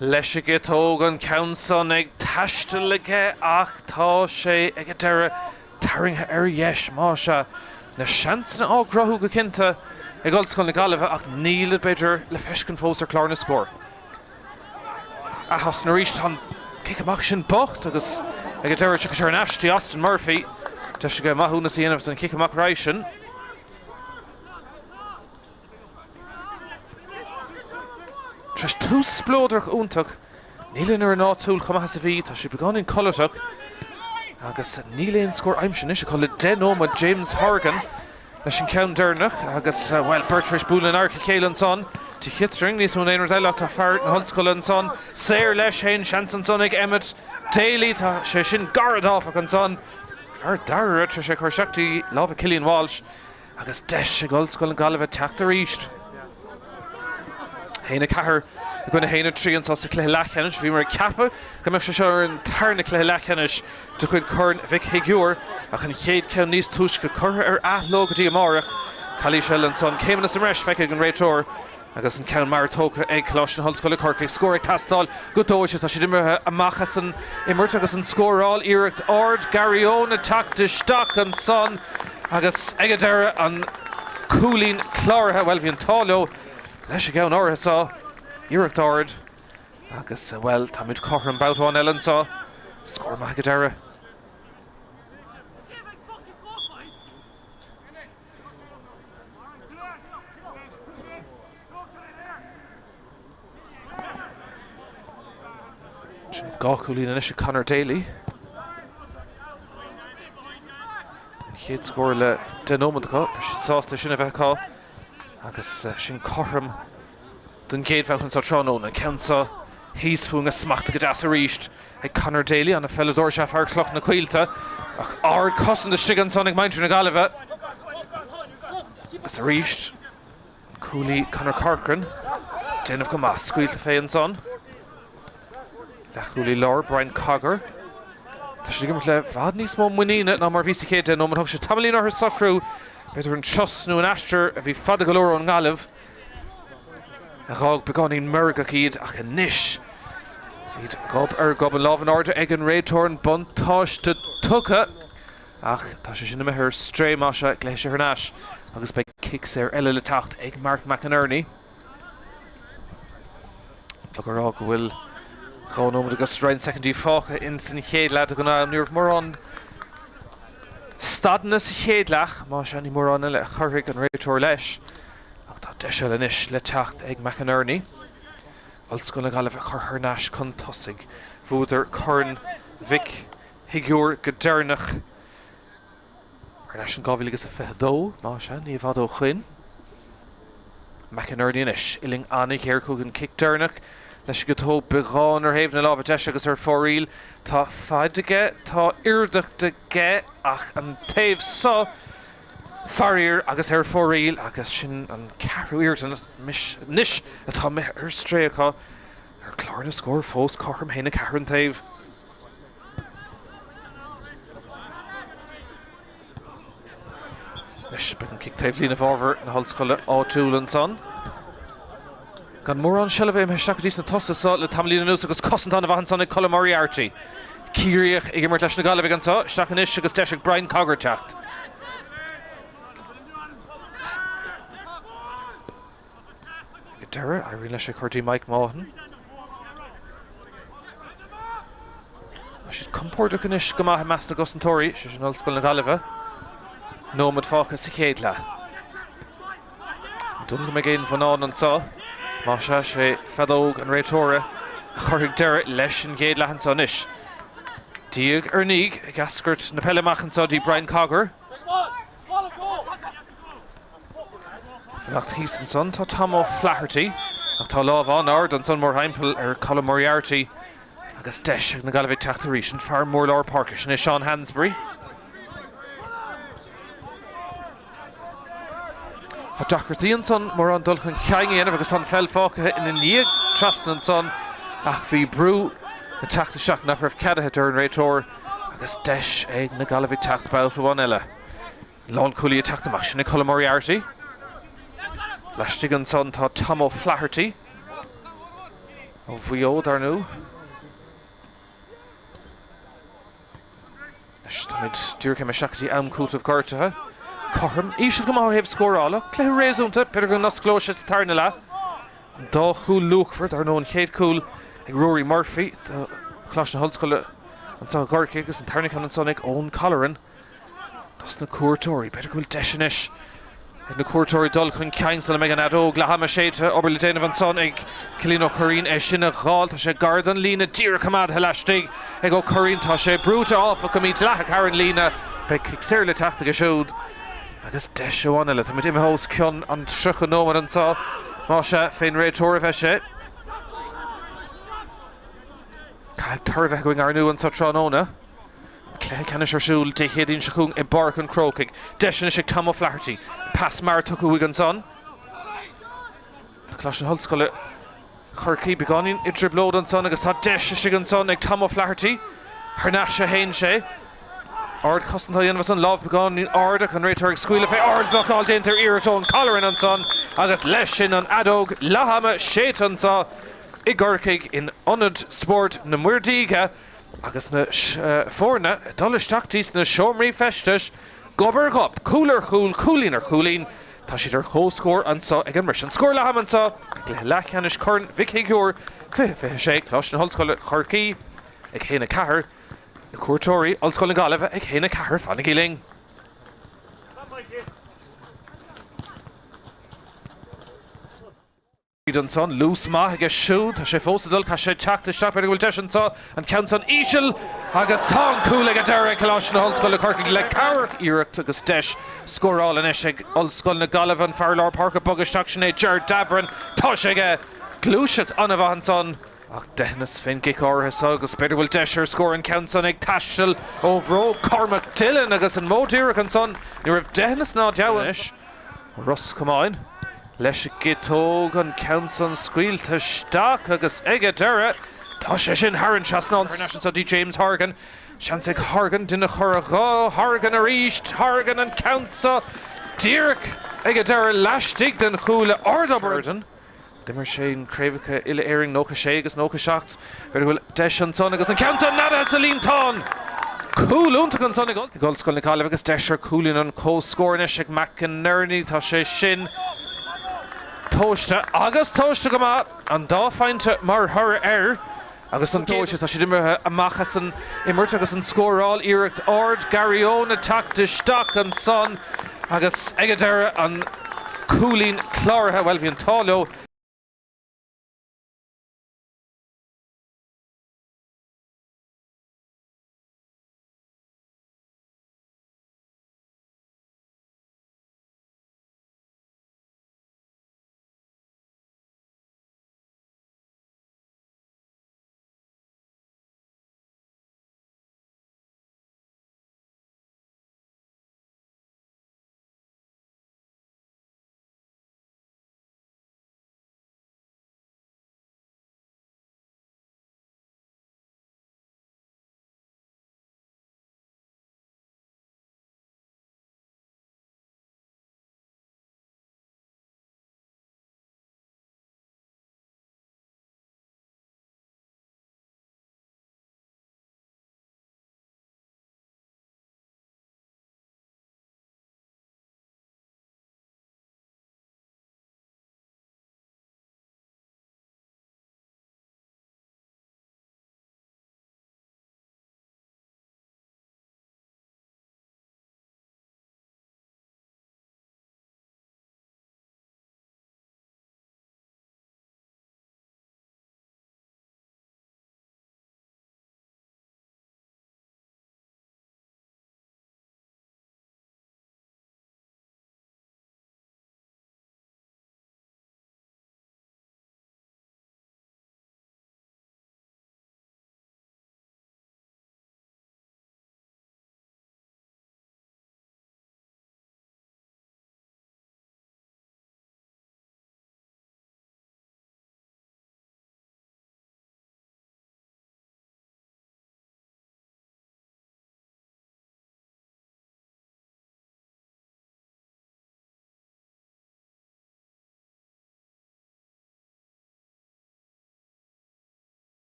Leis an gciotóg, an ceann san ag taisteal aige ach tá sé ag an deireadh tarraingthe ar dheis. Más ea, na seansanna á gcruthú go cinnte ag Ollscoil na Gaillimhe ach níl b'fhéidir le feiscint fós ar chlár na scór. Athosna arís, tá an cic amach sin bocht agus ag an deireadh tiocfaidh sé ar ais dtí Austin Murphy. Deis aige maithiúnas a dhéanamh don chic amach roimhe sin. Tar éis tús spleodrach iontach, níl an fhoireann áitiúil chomh maith is a bhí, tá siad beagáinín codlatach agus níl aon scór aimsithe anois acu le 10 nóiméad. James Horgan. Leis an ceann deireanach agus, bhuel, beirt tar éis bualadh in adharca a chéile ansan. De chiotraing níos mó ná aon rud eile ach tá fear na hOllscoile ansan saor leis féin. Seans ansan ag Emmet Daly. Tá sé sin gairid áfach ansan. Fear dara tar éis é a chur isteach dtí lámha Cillian Walsh agus deis ag Ollscoil na Gaillimhe teacht arís. 1, 4 i gcoinne 1, 3 anseo sa chluiche leathcheannais. Bhíomar ag ceapadh go mbeadh sé seo ar an tarna cluiche leathcheannais de chuid Chorn Mhic Shigiúir ach an chéad cheann níos túisce curtha ar athló go dtí amárach. Calaois eile ansan, céimeanna sa mbreis feicthe ag an réiteoir agus an ceann mear tógtha ag Coláiste na hOllscoile Corcaigh. Scór ag teastáil go dóite. Tá siad imithe amach as an imirt agus an scóráil. Iarracht ard Gary Eoin ag teacht isteach ansan agus ag an deireadh an cúilín cláraithe. Bhuel, bhí an t-ádh leo leis an gceann áirithe seo. Iarracht ard agus, bhuel, táimid cothrom babhta amháin eile anseo. Scór maith ag an deireadh. Sin 2 chúilín anois ag Conor Daly. An chéad scór le 10 nóiméad acu. Beidh siad sásta sin a bheith acu agus sin cothrom don gcéad bhabhta anseo tráthnóna. An ceann seo thíos fúinn á smachtú go deas arís ag Conor Daly, ana pheileadóir is ea fear Chloch na Coillte ach ard cosaint istigh ansan ag muintir na Gaillimhe. Agus arís an cúlaí Conor Corcoran déanamh go maith, scaoilte fé ansan. Leathchúlaí láir, Brian Cogger. Tá siad ag imirt le bhfad níos mó muiníne ná mar a bhí sa chéad 10 nóiméad. Thóg sé tamaillín orthu socrú, b'fhéidir an turas nó an aistear a bhí fada go leor ón nGaillimh a dh'fhág beagáinín meirgeach iad ach anois iad gob ar ghob an lámh in airde ag an réiteoir an buntáiste tugtha ach tá sé sin imithe ar strae más ea, glaofaidh sé thar n-ais agus beidh cic saor eile le teacht ag Mark McInerney. Ag rá go bhfuil 2 nóiméad agus roinnt soicindí fágtha ins an chéad leath den am. Ní raibh mórán stadanna sa chéad leath, más ea ní mórán eile a chuirfidh an réiteoir leis. Ach tá deis eile anois le teacht ag McInerney. Ollscoil na Gaillimhe a chur thar n-ais chun tosaigh. Bhuadar Corn Mhic Shigiúir go deireanach. Thar n-ais in 2022, más ea, ní i bhfad ó shoin. McInerney anois, uillinn an-ghéar chugainn, cic deireanach leis an gciotóg beagán ar thaobh na láimhe deise agus ar fóraoil. Tá faid aige, tá airdeacht aige ach an taobh so, faraor, agus ar fóraoil agus sin an ceathrú iarracht anois atá imithe ar strae acu. Ar chlár na scór fós, cothrom 1-4 an taobh. Anois beidh an cic taobhlíne i bhfabhar na hollscoile áitiúil ansan. Gan mórán seilbhe imithe isteach go dtí sna tosaithe seo le tamaillín anuas agus cosaint an-mhaith ansan ag Colm Moriarty. Ciarraíoch ag imirt leis na Gaillimhigh anseo. Isteach anois agus deis ag Brian Cogger teacht. Ag an deireadh, éiríonn leis é a chur dtí Mike Maughan. Tá siad compordach anois go maith i measc na gcosantóirí, sé sin Ollscoil na Gaillimhe. Nóiméad fágtha sa chéad leath. Ní dóigh liom go mbeidh aon bhonnán anseo. Más ea, sé feadóg an réiteora a chuirfidh deireadh leis an gcéad leath anseo anois. Diaidh ar ndiaidh ag eascairt na peile amach anseo dtí Brian Cogger. Fanacht thíos ansan tá Tom O'Flaherty ach tá lámh an-ard ansan mórthimpeall ar Colm Moriarty agus deis ag na Gaillimhigh teacht arís. An fear mór lár páirce, sin é Seán Hansberry. Tá deacrachtaí ansan mórán dul chun cinn a dhéanamh agus tá an pheil fágtha ina ndiaidh trasna ansan ach bhí brú ag teacht isteach nach raibh ceadaithe deir an réiteoir agus deis ag na Gaillimhigh teacht babhta amháin eile. Lánchúlaí ag teacht amach, sin é Colm Moriarty. Laistigh ansan tá Tom O'Flaherty ó Mhaigh Eo, dar ndóigh. Anois táimid díreach imithe isteach go dtí am cúitimh gortaithe. Cothrom, íseal go maith ó thaobh scórála. Cluiche réasúnta, b'fhéidir go n-osclóidh sé sa tarna leath. An dá chúl luachmhar, dar ndóigh, an chéad chúl ag Rory Murphy do Choláiste na hOllscoile anseo i gCorcaigh agus an tarna ceann ansan ag Eoin Colleran. Dos na cuairteoirí. B'fhéidir go bhfuil deis anois ag na cuairteoirí dul chun cinn sula mbeidh an fheadóg leath ama séidte. Obair le déanamh ansan ag Cillian Ó Curraoin. É sin a dh'fháil. Tá sé gar don líne, díreach coimeádtha laistigh ag Ó Curraoin. Tá sé brúite áfach go mídhleathach thar an líne. Beidh cic saor le teacht aige siúd. Agus deis amháin eile, táimid imithe os cionn an 30 nóiméad anseo, más ea, fén réiteoir a bheidh sé. Caithfidh toradh a bheith againn ar ndú anseo tráthnóna. An cluiche ceannais ar siúl Dé Céadaoin seo chugainn i bPáirc an Chrócaigh. Deis anois ag Tom O'Flaherty. Pas mear tugtha uaidh ansan. Tá Coláiste na hOllscoile Chorcaí beagáinín i dtrioblóid ansan agus tá deis istigh ansan ag Tom O'Flaherty. Thar n-ais a théann sé. Ardchosaint á dhéanamh ansan, lámh beagáinín ard ach an réiteoir ag scaoileadh fé. Ardbhlocáil déanta ar iarracht Eoin Colleran ansan agus leis sin an fheadóg leath-ama séidte anseo i gCorcaigh in Ionad Spóirt na Muirdíge agus na foirne ag dul isteach dtí sna seomraí feistis. Gob ar ghob, cúl ar chúl, cúilín ar chúilín. Tá siad ar comhscór anseo ag an mbriseadh. An scór leath-ama anseo i gcluiche leathcheannais Chorn Mhic Shigiúir 2026, Coláiste na hOllscoile Chorcaí ag 1, 4, na cuairteoirí, Ollscoil na Gaillimhe ag 1, 4. Fanaigí linn. Ansan, luas maith aige siúd, tá sé fós ag dul, caithfidh sé teacht isteach, b'fhéidir go bhfuil deis anseo, an ceann san íseal agus tá an cúl ag an deireadh ag Coláiste na hOllscoile Corcaigh le cabhair iarracht agus deis scórála anois ag Ollscoil na Gaillimhe, an fear lár páirce ag bogadh isteach, sin é Ger Davoren, tá sé aige, gluaiseacht an-mhaith ansan. Ach deitheanas fén gcic áirithe so agus b'fhéidir go bhfuil deis ar scór, an ceann san ag taisteal ó bhróg Cormac Dillon agus an modh díreach ansan, ní raibh deitheanas ná deabhadh anois. Ros Comáin leis an gciotóg, an ceann san scaoilte isteach agus ag an deireadh tá sé sin thar an trasnán. Thar n-ais anso dtí James Horgan. Seans ag Horgan duine a chur dhó. Horgan arís. Horgan an ceann so díreach ag an deireadh laistigh den chuaille. Ardobair. D'imir sé in craobhacha uile-Éireann 96 agus 97. B'fhéidir go bhfuil deis ansan agus an ceann san neadaithe sa líontán! Cúl iontach ansan ag Ollscoil na Gaillimhe agus deis ar chúilín an comhscóir anois ag McInerney. Tá sé sin tomhaiste agus tomhaiste go maith. An dá phointe mar thoradh air agus an tomhaiste. Tá siad imithe amach as an imirt agus an scóráil. Iarracht ard Gary Owen ag teacht isteach ansan agus ag an deireadh an cúilín cláraithe. Bhuel, bhí an t-ádh leo.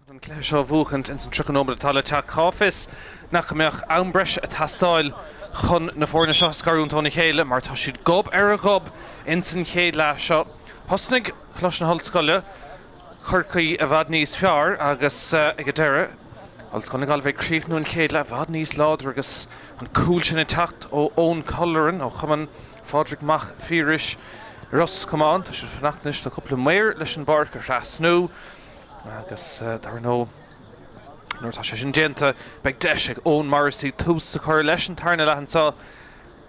Chun an cluiche seo a bhuachaint ins an 30 nóiméad atá le teacht, cá bhfios nach mbeadh am breise ag teastáil chun na foirne seo a scarúint óna chéile mar tá siad gob ar ghob ins an chéad leath seo. Thosnaigh Coláiste na hOllscoile, Corcaigh i bhfad níos fearr agus ag an deireadh, Ollscoil na Gaillimhe ag críochnú an chéad leath i bhfad níos láidre agus an cúl sin ag teacht ó Eoin Colleran ó Chumann Phádraig Mac Phiarais i Ros Comáin. Tá siad ag fanacht anois do chúpla maor leis an bpáirc a thrasnú. Agus dar ndóigh, nuair atá sé sin déanta, beidh deis ag Eoin Morrissey tús a chur leis an tarna leath anseo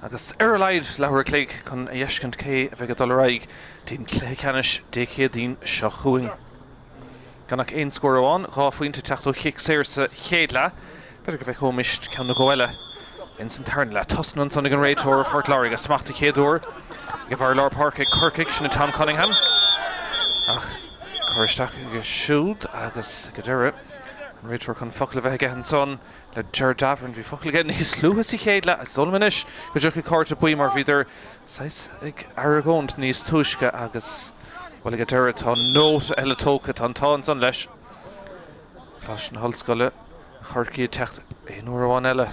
agus ar a laghad leathuair a chloig chun a fheiscint cé a bheidh ag dul ar aghaidh dtí'n cluiche ceannais Dé Céadaoin seo chugainn. Gan ach aon scór amháin, 2 phointe ag teacht ó chic saor sa chéad leath. B'fhéidir go bhfeicfimist ceann nó dhó eile ins an tarna leath. Tosnaithe ansan ag an réiteoir Phort Láirge. Smacht an chéad uair ag an bhfear lár páirce ag Corcaigh, sin é Tom Cunningham. Ach cur isteach aige siúd agus ag an deireadh an réiteoir chun focal a bheith aige ansan le Ger Davern. Bhí focal aige níos luaithe sa chéad leath. Is dóigh liom anois go dtiocfaidh cárta buí mar bhíodar saghas ag argóint níos túisce agus, bhuel, ag an deireadh tá nóta eile tógtha. Tá an t-ádh ansan leis. Coláiste na hOllscoile, Chorcaí ag teacht aon uair amháin eile.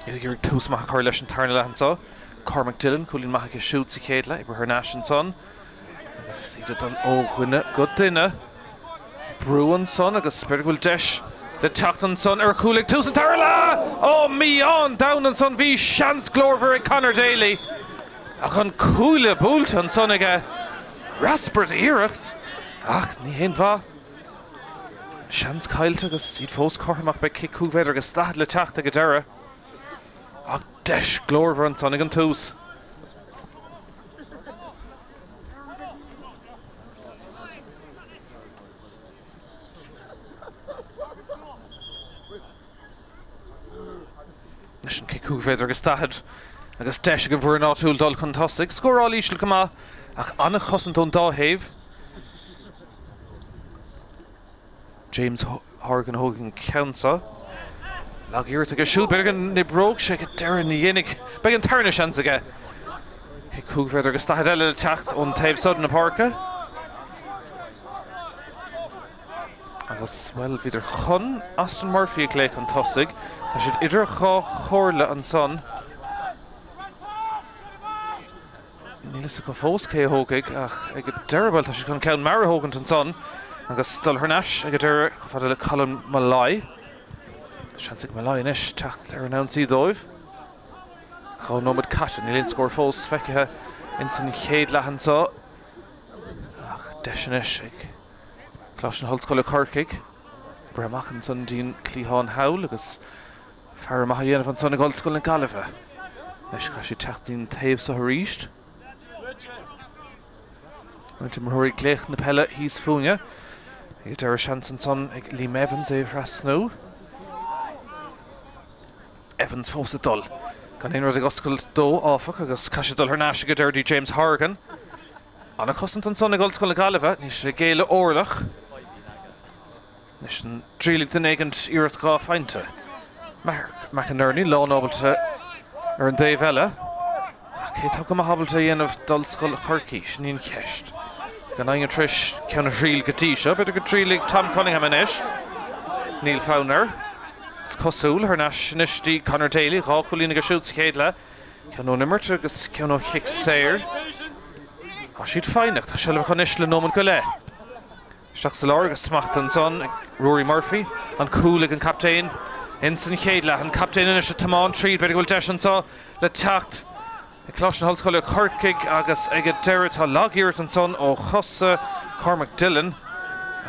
Iad ag iarraidh tús maith a chur leis an tarna leath anseo. Cormac Dillon, cúilín maith aige siúd sa chéad leath, oibrithe thar n-ais ansan. Agus iad ag dul ó dhuine go duine. Brú ansan agus b'fhéidir go bhfuil deis le teacht ansan ar chúl ag tús an dara leath! Ó, mí-ádh an domhain ansan, bhí seans glórmhar ag Conor Daly. Ach an cuaille buailte ansan aige. Raspar d'iarracht, ach ní haon mhaith. Seans caillte agus iad fós cothrom ach beidh cic 5 mhéadar agus 40 le teacht ag an deireadh. Ach deis glórmhar ansan ag an tús. Anois an cic 5 mhéadar agus 40 agus deis ag an bhfoireann áitiúil dul chun tosaigh. Scóráil íseal go maith ach an-chosaint ón dá thaobh. James Horgan a thógfaidh an ceann seo. Lag-iarracht aige siúd. B'fhéidir go n-oibreoidh sé ag deireadh ní dhéanfaidh. Beidh an tarna seans aige. Cic 5 mhéadar agus 40 eile le teacht ón taobh seo de na páirce. Agus, bhuel, bhíodar chun Austin Murphy a ghlaoch chun tosaigh. Tá siad idir dhá chomhairle ansan. Níl fhios acu fós cé a thógfaidh ach ag an deireadh, bhuel, tá siad chun ceann mear a thógaint ansan agus dul thar n-ais ag an deireadh chomh fada le Colin Molloy. Seans ag Molloy anois teacht ar an ionsaí dóibh. 2 nóiméad caite, níl aon scór fós feicthe ins an chéad leath anseo ach deis anois ag Coláiste na hOllscoile Corcaigh breith amach ansan dtí'n cliathán thall agus Faire maith á dhéanamh ansan ag Ollscoil na Gaillimhe. Anois caithfidh siad teacht dtí'n taobh so arís. Roinnt imreoirí ag glaoch na peile thíos fúinne. Ag deireadh seans ansan ag Liam Evans é a thrasnú. Evans fós ag dul. Gan aon rud ag oscailt dó, áfach, agus caithfidh sé dul thar n-ais ag an deireadh dtí James Horgan. An-chosaint ansan ag Ollscoil na Gaillimhe. Níl siad ag géilleadh orlach. Anois an dtriailfidh duine éigin iarracht 2 phointe. McInerney lánábalta ar an dtaobh eile. Ach cé atá go maith ábalta a dhéanamh d'Ollscoil Chorcaí? Sin í an cheist. Gan éinne tar éis ceann a thriail go dtí seo. B'fhéidir go dtriailfidh Tom Cunningham anois. Níl fonn air. Is cosúil. Thar n-ais anois dtí Conor Daly. 2 chúilín aige siúd sa chéad leath. Ceann ón imirt agus ceann ó chic saor. Tá siad foighneach. Tá seilbh acu anois le nóiméad go leith. Isteach sa lár agus smacht ansan ag Rory Murphy. An cúl ag an captaen ins an chéad leath. An captaen anois ag tiomáint tríd. B'fhéidir go bhfuil deis anso le teacht ag Coláiste na hOllscoile Corcaigh agus ag an deireadh tá lag-iarracht ansan ó chosa Cormac Dillon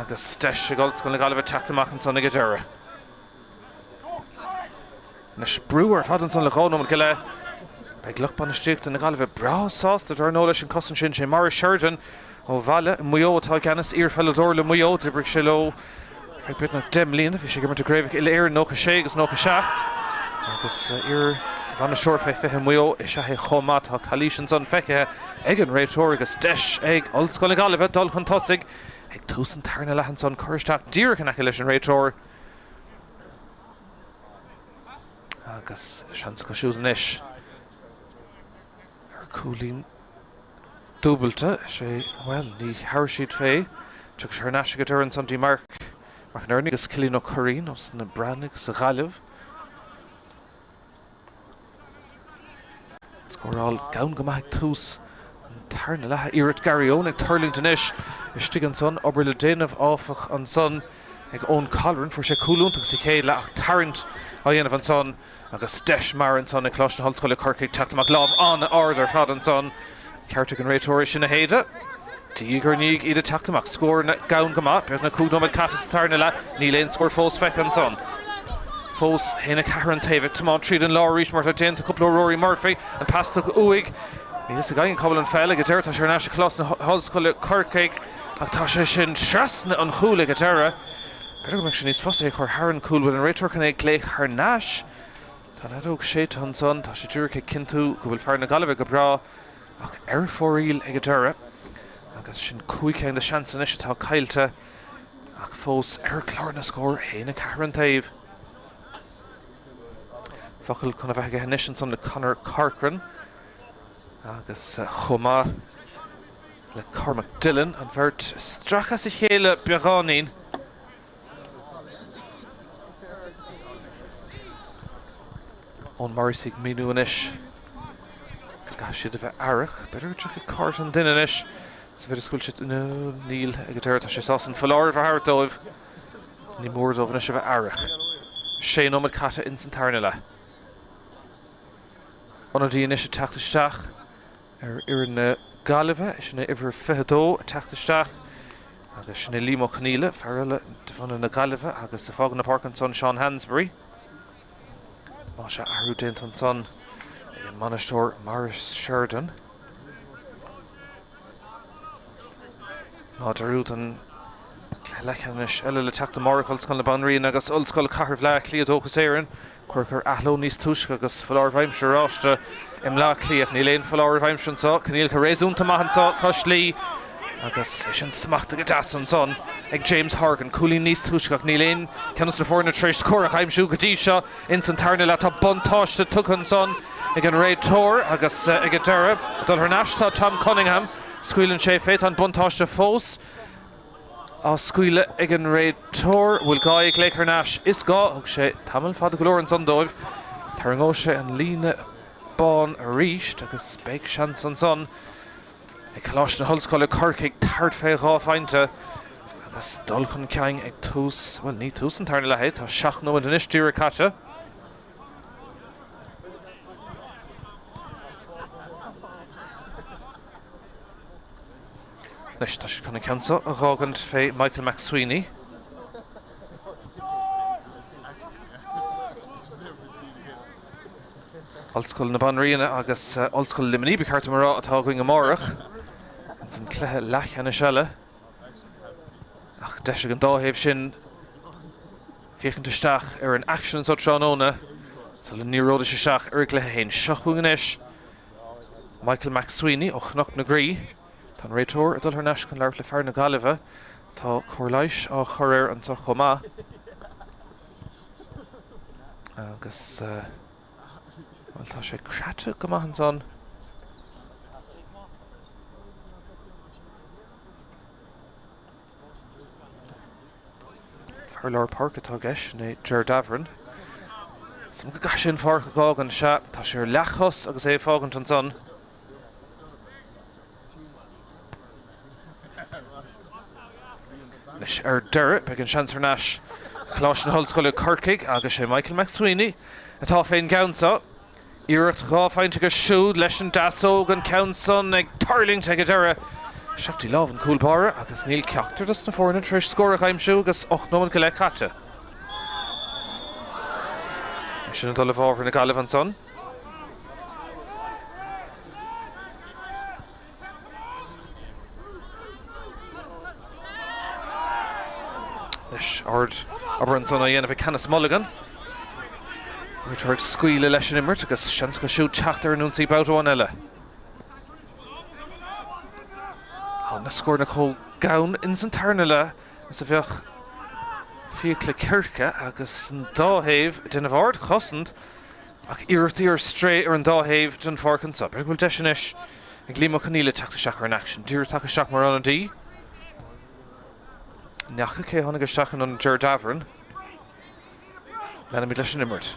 agus deis ag Ollscoil na Gaillimhe teacht amach ansan ag an deireadh. Anois brú ar fad ansan le 2 nóiméad go leith. Beidh lucht bainistíochta na Gaillimhe breá sásta dar ndóigh leis an cosaint sin. Sé Maurice Sheridan ó bhaile i Maigh Eo atá i gceannas, iarpheileadóir le Maigh Eo. D'oibrigh sé leo ar feadh beagnach 10 mbliana. Bhí sé ag imirt i gcraobhacha uile-Éireann 96 agus 97 agus iar-bhainisteoir fé 20 Mhaigh Eo is ea é chomh maith. Tá calaois ansan feicthe ag an réiteoir agus deis ag Ollscoil na Gaillimhe dul chun tosaigh ag tús an tarna leath ansan. Cur isteach díreach in aice leis an réiteoir. Agus seans acu siúd anois ar chúilín. dúbailte. Sé, bhuel, ní thabharfaidh siad fé. Tiocfaidh sé thar n-ais ag an deireadh ansan dtí Marc McInerney agus Cillian Ó Curraoin ós na Breathnaigh sa Ghaillimh. Scóráil gann go maith ag tús an tarna leatha. Iarracht Gary Owen ag tuirlingt anois istigh ansan. Obair le déanamh áfach ansan ag Eoin Colleran. Fuair sé cúl iontach sa chéad leath ach tarraingt á dhéanamh ansan agus deis mear ansan ag Coláiste na hOllscoile Corcaigh teacht amach. Lámh an-ard ar fad ansan. Ceart ag an réiteoir é sin a shéideadh. Diaidh ar ndiaidh iad ag teacht amach. Scóranna gann go maith. Beagnach 5 nóiméad caite sa tarna leath. Níl aon scór fós feicthe ansan. Fós 1-4 an taobh. Ag tiomáint tríd an lár arís mar atá déanta cúpla uair Rory Murphy. An pas tugtha uaidh. Níl fhios ag éinne cá bhfuil an pheil ag an deireadh. Tá sé ar ais ag Coláiste na hOllscoile Corcaigh ach tá sé sin trasna an chúil ag an deireadh. B'fhéidir go mbeadh sé níos fusa é a chur thar an gcúl. Bhfuil an réiteoir chun é a ghlaoch thar n-ais? Tá an fheadóg séidte ansan. Tá sé díreach ag cinntiú go bhfuil fear na Gaillimhe go breá ach ar fóraoil ag an deireadh. Agus sin 5 ceann de seans anois atá caillte ach fós ar chlár na scór, 1-4 an taobh. Focal chun a bheith aige anois ansan le Conor Corcoran agus chomh maith le Cormac Dillon, an bheirt ag stracadh as a chéile beagáinín. Eoin Morris ag míniú anois go gcaithfidh siad a bheith aireach. B'fhéidir go dtiocfaidh cárta an duine anois sa mhéid is go bhfuil siad, nó níl ag an deireadh, tá sé sásta an foláireamh a thabhairt dóibh. Ní mór dóibh anois a bheith aireach. Sé nóiméad caite ins an tarna leath. Ionadaí anois ag teacht isteach. Ar fhoireann na Gaillimhe, sin é uimhir 22 ag teacht isteach agus sin é Liam Ó Conghaile, fear eile de bhunadh na Gaillimhe agus ag fágáil na páirce ansan Seán Hansberry. Más ea, athrú déanta ansan ag an mbainisteoir Maurice Sheridan. Ná dearúd an cluiche leathcheannais eile le teacht amárach, Ollscoil na Banríona agus Ollscoil Chathair Bhaile Átha Cliath Dóchas Éireann. Cuireadh ar athló níos túisce agus foláireamh aimsire oráiste i mBleá Cliath. Níl aon foláireamh aimsire anseo. Coinníollacha réasúnta maith anseo cois Laoi agus é sin smachtaithe go deas ansan ag James Horgan. Cúilín níos túisce ach níl aon cheann de na foirne tar éis scór a aimsiú go dtí seo ins an tarna leath. Tá buntáiste tugtha ansan ag an réiteoir agus ag an deireadh ag dul thar n-ais tá Tom Cunningham. Scaoileann sé fé. Tá an buntáiste fós á scaoileadh ag an réiteoir. Bhfuil gá é a ghlaoch thar n-ais? Is gá. Thug sé tamall fada go leor ansan dóibh. Tarraingeoidh sé an líne bán arís agus beidh seans ansan ag Coláiste na hOllscoile Corcaigh tabhairt fé dhá phointe agus dul chun cinn ag tús, bhuel ní tús an tarna leath é, tá 7 nóiméad anois díreach caite. Anois tá siad chun an ceann seo a dh'fhágaint fé Michael McSweeney. Ollscoil na Banríona agus Ollscoil Luimnigh, ba cheart dom a rá, atá againn amárach ins an cluiche leathcheannais eile. Ach deis ag an dá thaobh sin féachaint isteach ar an aicsean anseo tráthnóna sula ndíreoidís isteach ar a gcluiche féin. Seo chugainn anois Michael McSweeney ó Chnoc na Graí. Tá an réiteoir ag dul thar n-ais chun labhairt le fear na Gaillimhe. Tá cóir leighis á chur air anseo chomh maith. Agus, bhuel, tá sé craite go maith ansan. Fear lár páirce atá i gceist, sin é Ger Davoren. Is dóigh liom go gcaithfidh sé an pháirc a dh'fhágaint, sea, tá sé ar leathchos agus é ag fágaint ansan. Anois ar deireadh, beidh an seans thar n-ais ag Coláiste na hOllscoile Corcaigh agus sé Michael McSweeney atá fén gceann seo. Iarracht 2 phointe aige siúd leis an deasóg, an ceann san ag tuirlingt ag an deireadh. Isteach dtí lámh an chúl báire agus níl ceachtar dos na foirne tar éis scór a aimsiú agus 8 nóiméad go leith caite. É sin ag dul i bhfabhar na Gaillimhe ansan. Anois ard obair ansan á dhéanamh ag Canice Mulligan. Réiteoir ag scaoileadh leis an imirt agus seans acu siúd teacht ar an ionsaí babhta amháin eile. Tá na scóranna chomh gann ins an tarna leath is a bheadh fiacla circe agus an dá thaobh ag déanamh ard-chosaint ach iarrachtaí ar strae ar an dá thaobh den pháirc anseo. B'fhéidir go bhfuil deis anois. Ag Liam Ó Conghaile teacht isteach ar an aicsean. Díreach tagtha isteach mar ionadaí. N'fheaca cé a tháinig isteach in ionad Ger Davoren. Leanfaimid leis an imirt.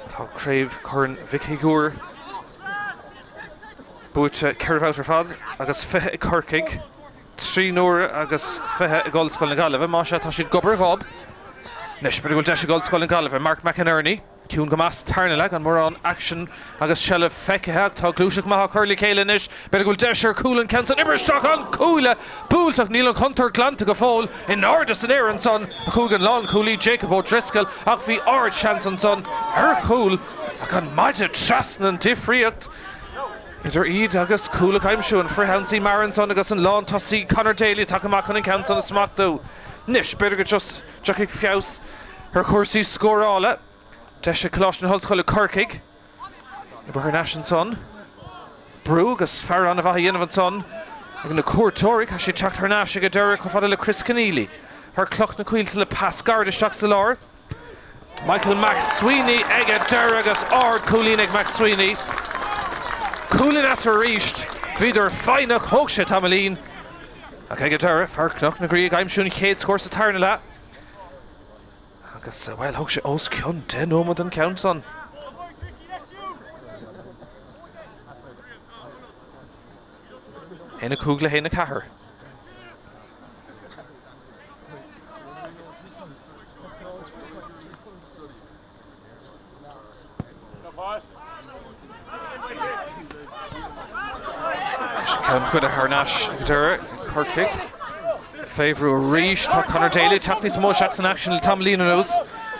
Tá Craobh Chorn Mhic Shigiúir buaite 4 bhabhta ar fad agus 20 ag Corcaigh, 3 n-uaire agus 20 ag Ollscoil na Gaillimhe. Más ea, tá siad gob ar ghob. Anois, b'fhéidir go bhfuil deis ag Ollscoil na Gaillimhe. Mark McInerney. Ciúin go maith sa tarna leath, gan mórán aicsean agus seilbh feicthe ach tá gluaiseacht maith á cur le chéile anois. B'fhéidir go bhfuil deis ar chúl an ceann san oibrithe isteach an cuaille buailte ach níl an chontúirt glanta go fóill. In airde san aer ansan a chuaigh an lánchúlaí Jacob O'Driscoll ach bhí ard-sheans ansan ar chúl ach an maide trasna an difríocht idir iad agus cúl a aimsiú. An frithionsaí mear ansan agus an lántosaí Conor Daly tagtha amach chun an ceann san a smachtú. Anois b'fhéidir go dtiocfaidh feabhas ar chúrsaí scórála. Deis ag Coláiste na hOllscoile Corcaigh. Oibrithe thar n-ais ansan. Brú agus faire an-mhaith á dhéanamh ansan ag na cuairteoirí. Caithfidh siad teacht thar n-ais ag an deireadh chomh fada le Chris Conneely. Fear Chloch na Coillte le pas gairid isteach sa lár. Michael McSweeney ag an deireadh agus ard cúilín ag McSweeney. Cúilín eatarthu arís. Bhíodar foighneach, thóg sé tamaillín. Ach ag an deireadh, fear Chnoc na Graí ag aimsiú an chéad scór sa tarna leath. Agus, bhuel, thóg sé os cionn 10 nóiméad an ceann san. 1, 5 le 1, 4. Ceann goidte thar n-ais ag deireadh ag Corcaigh. Fé bhrú arís tá Conor Daly ag teacht níos mó isteach san aicsean le tamaillín anuas.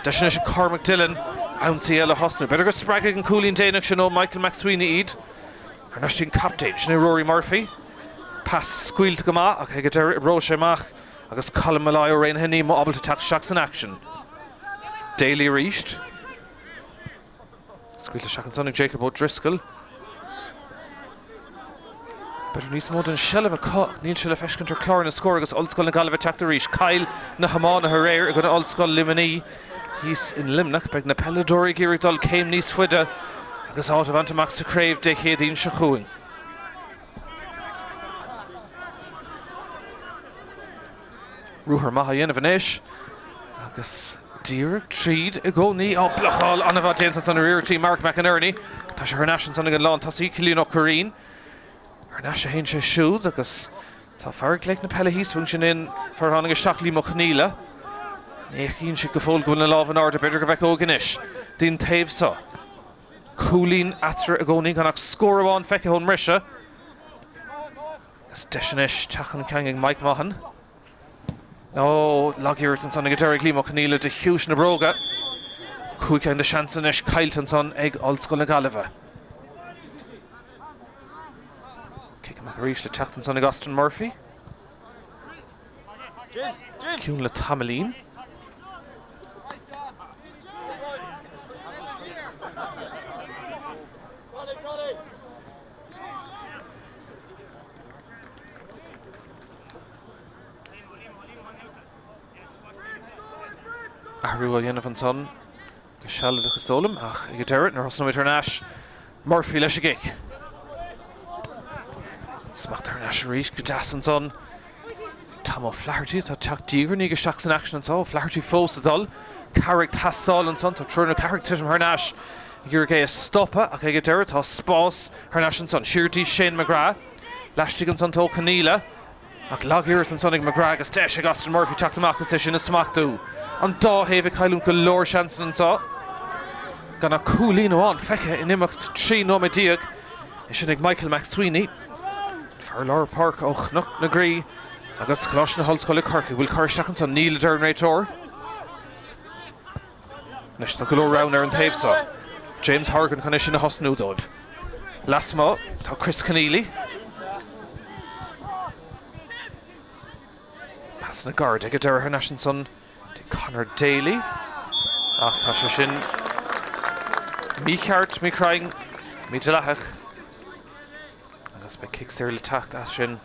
Deis anois ag Cormac Dillon ionsaí eile a thosnú. B'fhéidir go spreagfaidh an cúilín déanach sin ó Michael McSweeney iad. Thar n-ais an captaen, sin é Rory Murphy. Pas scaoilte go maith ach ag an deireadh oibreoidh sé amach agus Colm Molloy ó Ré na hIníme ábalta teacht isteach san aicsean. Daly arís. Scaoilte isteach ansan ag Jacob O'Driscoll. B'fhéidir níos mó den seilbh acu ach níl sé le feiscint ar chlár na scór agus Ollscoil na Gaillimhe ag teacht arís. Chaill na hiománaithe aréir i gcoinne Ollscoil Luimnigh thíos in Luimneach. Beidh na peileadóirí ag iarraidh dul céim níos faide agus áit a bhaint amach sa chraobh Dé Céadaoin seo chugainn. Ruathar maith á dhéanamh anois agus díreach tríd i gcónaí. Á, blocáil an-mhaith déanta ansan ar iarrachtaí Mark McInerney. Tá sé thar n-ais ansan ag an lántosaí, Cillian Ó Curraoin. Thar n-ais a théann sé siúd agus tá fear ag glaoch na peile thíos fúinn, sin é an fear a tháinig isteach, Liam Ó Conghaile. Ní fheiceann siad go fóill go bhfuil na lámha in airde, b'fhéidir go bhfeiceoidh anois. Dtí'n taobh seo. Cúilín eatarthu i gcónaí gan ach scór amháin feicthe ón mbriseadh. Is deis anois teacht chun cinn ag Mike Maughan. Ó, lag-iarracht ansan ag an deireadh ag Liam Ó Conghaile de chiumhais na bróga. 5 ceann de seansanna anois caillte ansan ag Ollscoil na Gaillimhe. Cic amach arís le teacht ansan ag Austin Murphy. Ciúin le tamaillín. Athrú á dhéanamh ansan go sealadach is dóigh liom ach ag an deireadh nuair a thosnóimid thar n-ais, Murphy leis an gcic. Smacht thar n-ais arís go deas ansan. Tom O'Flaherty atá ag teacht diaidh ar ndiaidh isteach san aicsean anseo. O'Flaherty fós ag dul. Cabhair ag teastáil ansan. Tá triúr nó ceathrar ag titim thar n-ais ag iarraidh é a stopadh ach ag an deireadh tá spás thar n-ais ansan. Siar dtí Shane McGrath. Laistigh ansan tá Ó Conghaile ach lag-iarracht ansan ag McGrath agus deis ag Austin Murphy teacht amach agus é sin a smachtú. An dá thaobh ag cailliúint go leor seansanna anseo. Gan ach cúilín amháin feicthe in imeacht 13 nóiméad. É sin ag Michael McSweeney. Fear lár páirce ó Chnoc na Graí agus Coláiste na hOllscoile Corcaigh. Bhfuil cur isteach ansan? Níl, a deir an réiteoir. Anois tá go leor roghanna ar an taobh seo. James Horgan chun é sin a thosnú dóibh. Lasmuigh tá Chris Conneely. Pasanna gairid ag an deireadh thar n-ais ansan dtí Conor Daly. Ach tá sé sin mícheart, míchruinn, mídhleathach. Agus beidh cic saor le teacht as sin.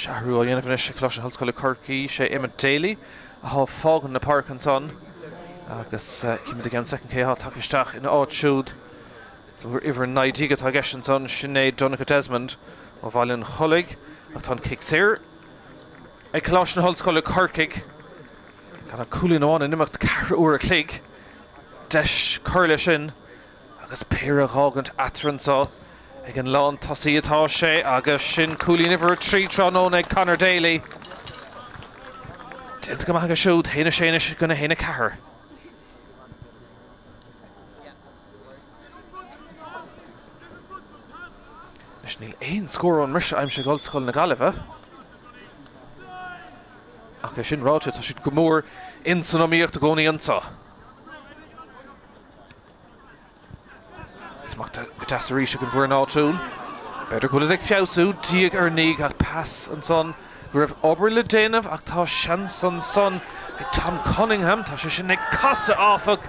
Anois athrú á dhéanamh anois ag Coláiste na hOllscoile Corcaigh, sé Emmet Daly atá ag fágaint na páirce ansan agus címid i gceann soicind cé atá tagtha isteach ina áit siúd. Is uimhir 19 atá i gceist ansan, sin é Donncha Desmond ó Bhaile an Chollaigh ach tá an cic saor ag Coláiste na hOllscoile Corcaigh. Gan ach cúilín amháin in imeacht ceathrú uair a chloig. Deis cur leis sin. Agus péire á dh'fhágaint eatarthu anso ag an lán tosaí atá sé agus sin cúilín uimhir 3 tráthnóna ag Conor Daly. Déanta go maith aige siúd, 1-6 anois i gcoinne 1-4. Anois níl aon scór ón mbriseadh aimsithe ag Ollscoil na Gaillimhe. Ach é sin ráite, tá siad go mór in san iomaíocht i gcónaí anso. Smachtaithe go deas arís ag an bhfoireann áitiúil. B'fhéidir go bhfuilid ag feabhsú diaidh ar ndiaidh ach pas ansan go raibh obair le déanamh ach tá seans ansan ag Tom Cunningham. Tá sé sin ag casadh áfach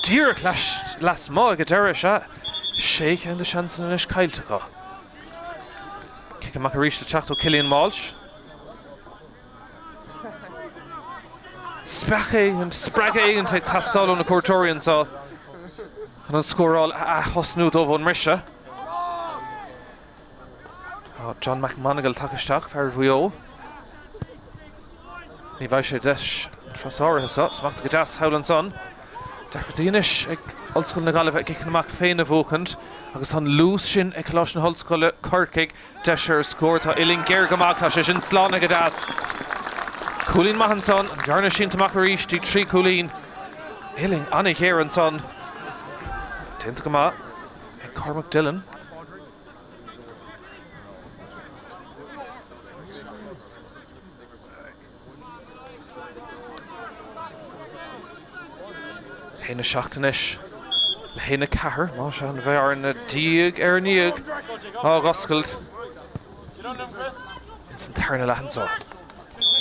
díreach lasmuigh ag an deireadh. Sea, sé cheann de seansanna anois caillte acu. Cic amach arís le teacht ó Cillian Walsh. Speach éigin, spreagadh éigin ag teastáil ó na cuairteoirí anseo chun an scóráil a ath-thosnú dóibh ón mbriseadh. Tá John McMonagle tagtha isteach, fear Mhaigh Eo. Ní bheidh sé deis an turas áirithe seo. Smachtaithe go deas thall ansan. Deacrachtaí anois ag Ollscoil na Gaillimhe a gciceanna amach féin a bhuachaint agus tá an luas sin ag Coláiste na hOllscoile Corcaigh. Deis ar scór, tá uillinn géar go maith, tá sé sin slánaithe go deas. Cúilín maith ansan, an bhearna sínte amach arís dtí 3 chúilín. Uillinn an-ghéar ansan. Déanta go maith ag Cormac Dillon. 1-7 anois le 1-4, más ea an bhearna diaidh ar ndiaidh á dh'oscailt ins an tarna leath anso.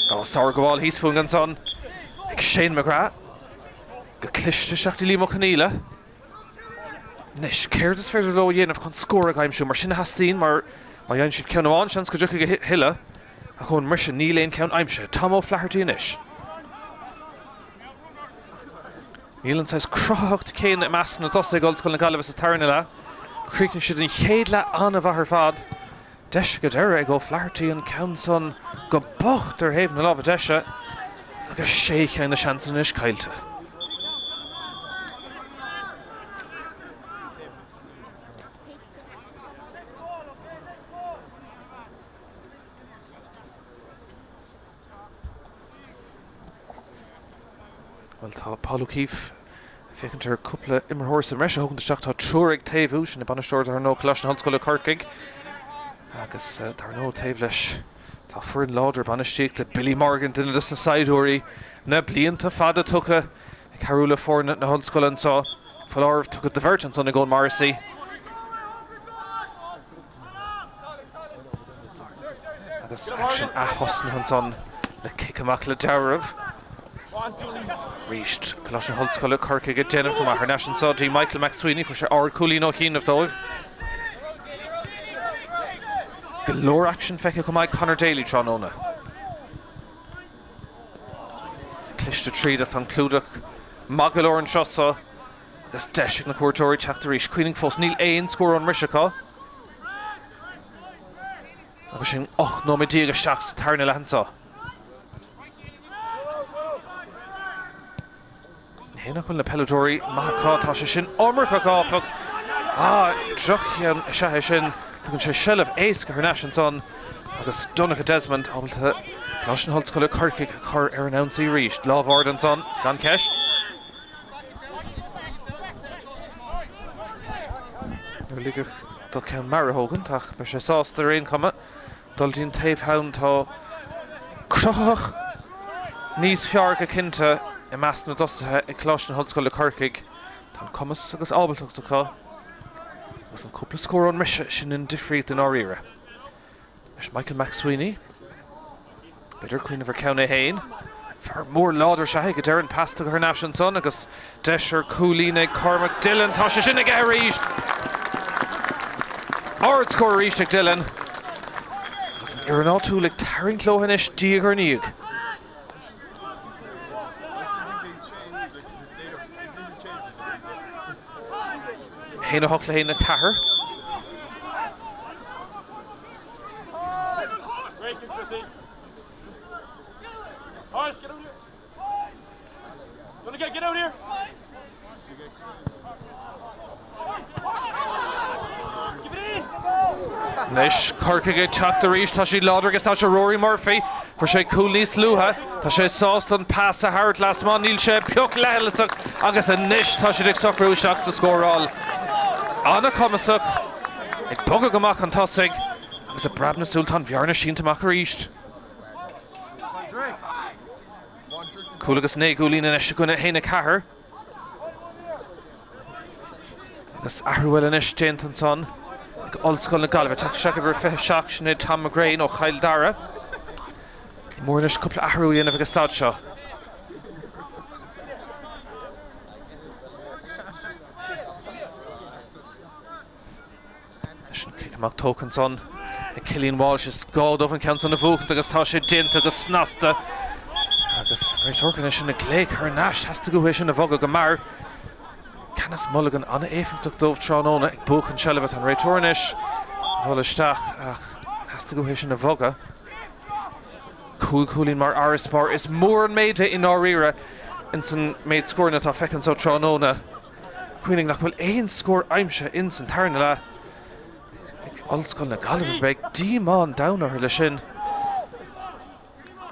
Á sárghabháil thíos fúinn ansan ag Shane McGrath. Go cliste isteach dtí Liam Ó Conghaile. Anois, céard is féidir leo a dhéanamh chun scór a aimsiú? Mar sin a theastaíonn, mar má dhéanann siad ceann amháin, seans go dtiocfaidh a thuilleadh. Ach ón mbriseadh níl aon cheann aimsithe. Tom O'Flaherty anois. Níl an saghas cruthaitheacht céanna i measc na dtosaithe ag Ollscoil na Gaillimhe sa tarna leath. Chríochnaigh siad an chéad leath an-mhaith ar fad. Deis ag an deireadh ag O'Flaherty an ceann san go bocht ar thaobh na láimhe deise agus sé cheann de sheansanna anois caillte. Bhuel, tá Paul O'Keeffe ag féachaint ar cúpla imreoir sa mbreis a thógaint isteach. Tá triúr ag taobhú, sin an bainisteoir dar ndóigh Coláiste na hOllscoile Corcaigh agus dar ndóigh taobh leis tá foireann láidir bainistíochta, Billy Morgan, duine de na saighdiúirí na blianta fada tugtha ag cabhrú le foirne na hollscoile anseo. Foláireamh tugtha do bheirt ansan ag Eoin Morrissey. Agus aicsean ath-thosnaithe ansan le cic amach le dealramh. Arís, Coláiste na hOllscoile, Corcaigh ag déanamh go maith. Thar n-ais anso dtí Michael McSweeney, fuair sé ard cúilín ó chianaibh dóibh. Go leor aicsean feicthe chomh maith ag Conor Daly tráthnóna. Cliste tríd ach tá an clúdach maith go leor anseo so. Agus deis ag na cuairteoirí teacht arís. Cuimhnigh fós, níl aon scór ón mbriseadh acu. Agus sin 18 nóiméad isteach sa tarna leath anseo. Ní hé nach bhfuil na peileadóirí maith acu, tá sé sin iomarcach áfach. Ah, drochcheann is ea é sin. Tugann sé seilbh éasca thar n-ais ansan agus Donncha Desmond ábalta Coláiste na hOllscoile Corcaigh a chur ar an ionsaí arís. Lámh ard ansan, gan ceist. Níor ligeadh dó ceann mear a thógaint ach beidh sé sásta ar aon chuma dul dtí an taobh thall. Tá cruthaitheacht níos fearr go cinnte i measc na dtosaithe ag Coláiste na hOllscoile Corcaigh. Tá an cumas agus ábaltacht acu agus an cúpla scór ón mbriseadh sin an difríocht i ndáiríre. Anois Michael McSweeney. B'fhéidir cuimhneamh ar cheann é féin. Fear mór láidir is ea é go deireadh an pas tugtha thar n-ais ansan agus deis ar chúilín ag Cormac Dillon. Tá sé sin aige arís! Ardscór arís ag Dillon. Agus an fhoireann áitiúil ag tarraingt leo anois diaidh ar ndiaidh. 1-8 le 1-4. Anois Corcaigh ag teacht arís, tá siad láidir agus tá sé Rory Murphy. Fuair sé cúl níos luaithe. Tá sé sásta an pas a thabhairt lasmuigh, níl sé pioc leithleasach agus anois tá siad ag socrú isteach sa scóráil. An-chumasach, ag bogadh amach chun tosaigh agus i bpreab na súl tá an bhearna sínte amach arís. Cúl agus 9 gcúilín anois i gcoinne 1-4. Agus athrú eile anois déanta ansan ag Ollscoil na Gaillimhe. Teacht isteach uimhir 27, sin é Tom McGrane ó Chill Dara. Ní mór anois cúpla athrú a dhéanamh ag an staid seo. Leis an cic amach tógtha ansan ag Cillian Walsh is gá dóibh an ceann san a bhuachaint agus tá sé déanta go snasta agus an réiteoir anois ina glaoch thar n-ais. Theastaigh uathu é sin a bhogadh go mear. Canice Mulligan an-éifeachtach dóibh tráthnóna ag buachan seilbhe. Tá an réiteoir anois ag dul isteach ach theastaigh uathu é sin a bhogadh. 5 chúilín mar fharasbarr. Is mór an méid é i ndáiríre ins an méid scóranna atá feicthe anso tráthnóna. Cuimhnigh nach bhfuil aon scór aimsithe ins an tarna leath ag Ollscoil na Gaillimhe. Beidh díomá an domhain orthu leis sin.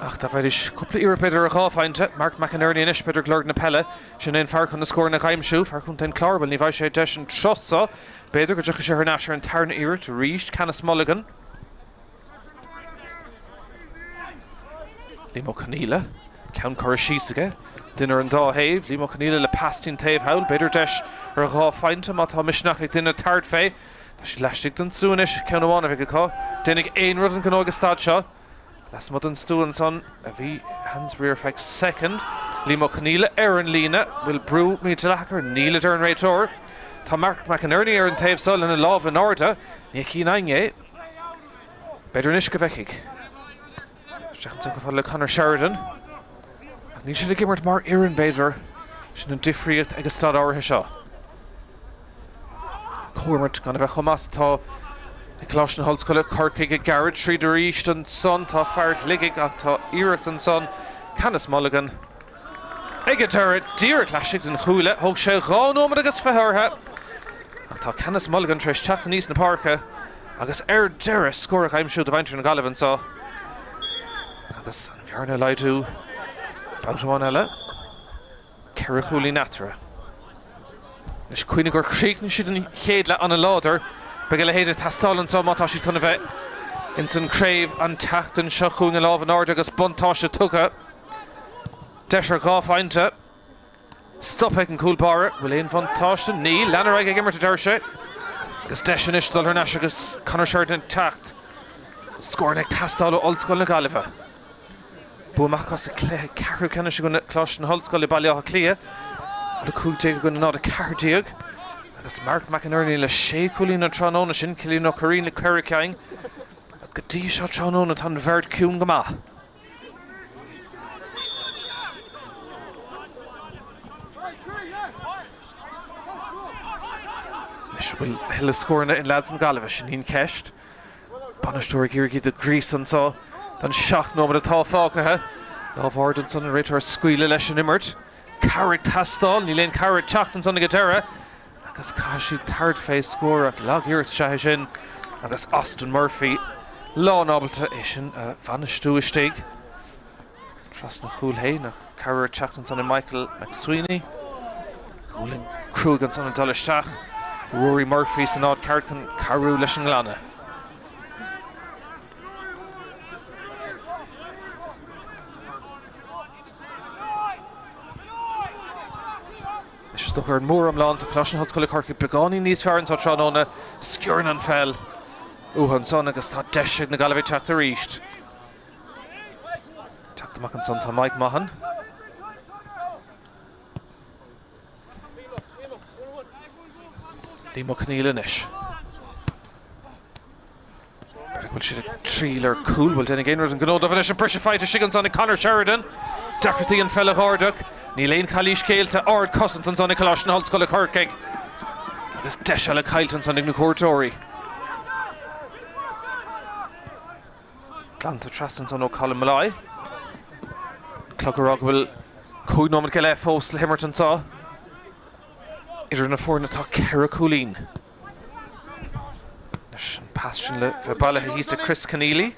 Ach dá bhfaighidís cúpla iarracht b'fhéidir ar dhá phointe. Mark McInerney anois b'fhéidir ag lorg na peile. Sin é an fear chun na scóranna a aimsiú. Fear chontae an Chláir. Bhuel ní bheidh sé deis an turas seo. B'fhéidir go dtiocfaidh sé thar n-ais ar an tarna iarracht arís. Canice Mulligan. Liam Ó Conghaile, ceann curtha síos aige, duine ar an dá thaobh. Liam Ó Conghaile le pas dtí'n taobh thall, b'fhéidir deis ar dhá phointe má tá misneach ag duine tabhairt fé. Tá siad laistigh den stua anois, ceann amháin a bheidh acu. Déanfaidh aon rud an gnó ag an staid seo. Lasmuigh den stua ansan a bhí Hansberry ar feadh soicind. Liam Ó Conghaile ar an líne. Bhfuil brú mídhleathach air? Níl, a deir an réiteoir. Tá Mark McInerney ar an taobh seo lena lámh in airde. Ní fheicfidh éinne é. B'fhéidir anois go bhfeicfidh. Isteach anso chomh fada le Conor Sheridan. Ach níl siad ag imirt mar fhoireann, b'fhéidir. Sin an difríocht ag an staid áirithe seo. Comhimirt gan a bheith chomh maith is atá ag Coláiste na hOllscoile, Corcaigh ag gearradh tríd arís ansan. Tá fear Shligigh ach tá iarracht ansan. Canice Mulligan. Ag an deireadh, díreach laistigh den chuaille, thóg sé 2 nóiméad agus 20 orthu ach tá Canice Mulligan tar éis teacht aníos na páirce agus ar deireadh scór a aimsiú do mhuintir na Gaillimhe anseo agus an bhearna a laghdú babhta amháin eile. Ceithre chúilín eatarthu. Anois cuimhnigh gur chríochnaigh siad an chéad leath an-láidir. Beidh a leithéid ag teastáil anseo má tá siad chun a bheith ins an craobh an tseachtain seo chugainn. A lámh in airde agus buntáiste tugtha. Deis ar dhá phointe. Stoptha ag an gcúl báire. Bhfuil aon bhuntáiste? Níl. Lean ar aghaidh ag imirt, a deir sé. Agus deis anois dul thar n-ais agus Conor Sheridan ag teacht. Scóranna ag teastáil ó Ollscoil na Gaillimhe. Bua maith acu sa chluiche ceathrú ceannais i gcoinne Choláiste na hOllscoile i Baile Átha Cliath. 0-15 i gcoinne 0-14. Agus Mark McInerney le sé chúilín an tráthnóna sin, Cillian Ó Curraoin le ceithre cinn. Go dtí seo tráthnóna tá an bheirt ciúin go maith. Anois, bhfuil a thuilleadh scóranna in leaids na Gaillimhe? Sin í an cheist. Bainisteoir ag iarraidh iad a ghríosadh anseo don 7 nóiméad atá fágtha. Lámh ard ansan an réiteoir ag scaoileadh leis an imirt. Cabhair ag teastáil, níl aon cabhair ag teacht ansan ag an deireadh. Agus caithfidh siad tabhairt fé scór ach lag-iarracht is ea é sin agus Austin Murphy lán-ábalta é sin a bhainistiú istigh. Trasna chúl féin ach cabhair ag teacht ansan i Michael McSweeney. Gualainn cruaidh ansan ag dul isteach. Rory Murphy san áit ceart chun cabhrú leis an nglanadh. Anois is dócha ar an mór-iomlán tá Coláiste na hOllscoile Corcaigh beagáinín níos fearr anseo tráthnóna. Sciorrann an pheil uathu ansan agus tá deis ag na Gaillimhigh teacht arís. Teacht amach ansan tá Mike Maughan. Liam Ó Conghaile anois. B'fhéidir go bhfuil siad ag triail ar cúl. Bhuel, déanfaidh aon rud an gnó dóibh anois. An briseadh faighte istigh ansan ag Conor Sheridan. Deacrachtaí an pheil a dh'ardach. Níl aon chalaois géillte. Ard cosaint ansan ag Coláiste na hOllscoile Corcaigh. Agus deis eile caillte ansan ag na cuairteoirí. Glanta trasna ansan ó Colin Molloy. An clog ag rá go bhfuil 5 nóiméad go leith fós le himirt anseo. Idir na foirne tá 4 cúilín. Anois an pas sin le bheith bailithe thíos ag Chris Conneely.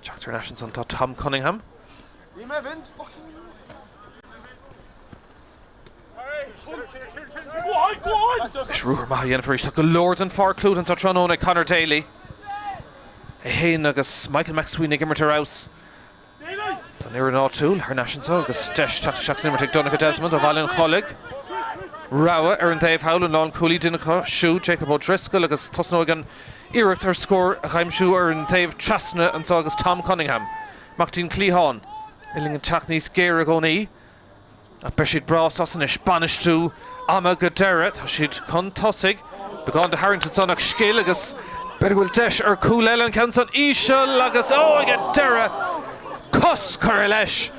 Teacht thar n-ais ansan tá Tom Cunningham. Anois ruathar maith a dhéanamh arís. Tá go leor den pháirc clúdaithe anseo tráthnóna ag Conor Daly. É féin agus Michael McSweeney ag imirt ar fheabhas. Don fhoireann áitiúil thar n-ais anseo agus deis teacht isteach san imirt ag Donncha Desmond ó Bhaile an Chollaigh. Rogha ar an dtaobh thall, an lánchúlaí duine acu siúd, Jacob O'Driscoll agus tosnóidh an iarracht ar scór a aimsiú ar an taobh trasna anseo agus Tom Cunningham, amach dtí'n cliathán, uillinn ag teacht níos géire i gcónaí. Ach beidh siad breá sásta anois bainistiú ama go deireadh. Tá siad chun tosaigh. Beagán de tharraingt ansan ach scil agus b'fhéidir go bhfuil deis ar chúl eile. An ceann san íseal agus ó ag an deireadh! Cos curtha leis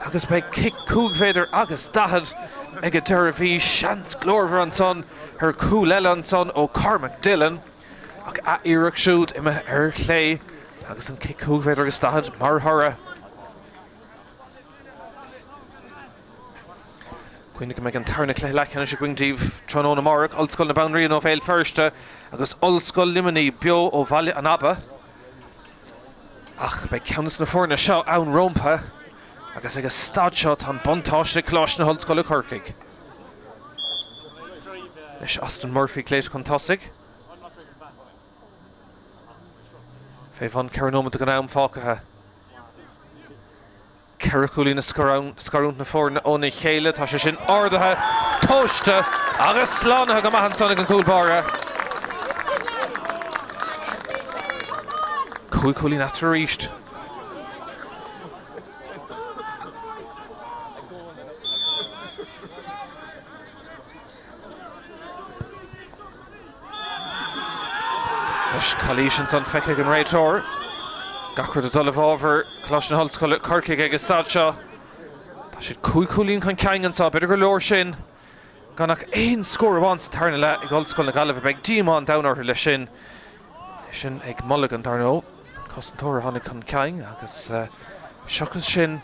agus beidh cic 5 mhéadar agus 40 ag an deireadh. Bhí seans glórmhar ansan ar chúl eile ansan ó Cormac Dillon ach a iarracht siúd imithe ar chlé agus an cic 5 mhéadar agus 40 mar thoradh. Cuimhnigh go mbeidh an tarna cluiche leathcheannais againn daoibh tráthnóna amárach, Ollscoil na Banríona ó Bhéal Feirste agus Ollscoil Luimnigh beo ó Bhaile an Aba. Ach beidh ceann de na foirne seo ann rompu agus ag an staid seo tá an buntáiste ag Coláiste na hOllscoile Corcaigh. Anois Austin Murphy glaoite chun tosaigh. Fé bhun 4 nóiméad den am fágtha. 4 chúilín ag scarúint na foirne óna chéile. Tá sé sin ardaithe, tomhaiste agus slánaithe go maith ansan ag an gcúl báire. 5 chúilín eatarthu arís. Anois calaois ansan feicthe ag an réiteoir. Gach rud ag dul i bhfabhar Choláiste na hOllscoile Corcaigh ag an staid seo. Tá siad 5 chúilín chun cinn anseo, b'fhéidir gur leor sin gan ach aon scór amháin sa tarna leath ag Ollscoil na Gaillimhe. Beidh díomá an domhain orthu leis sin. É sin ag Mulligan, dar ndóigh, an cosantóir a tháinig chun cinn agus seachas sin,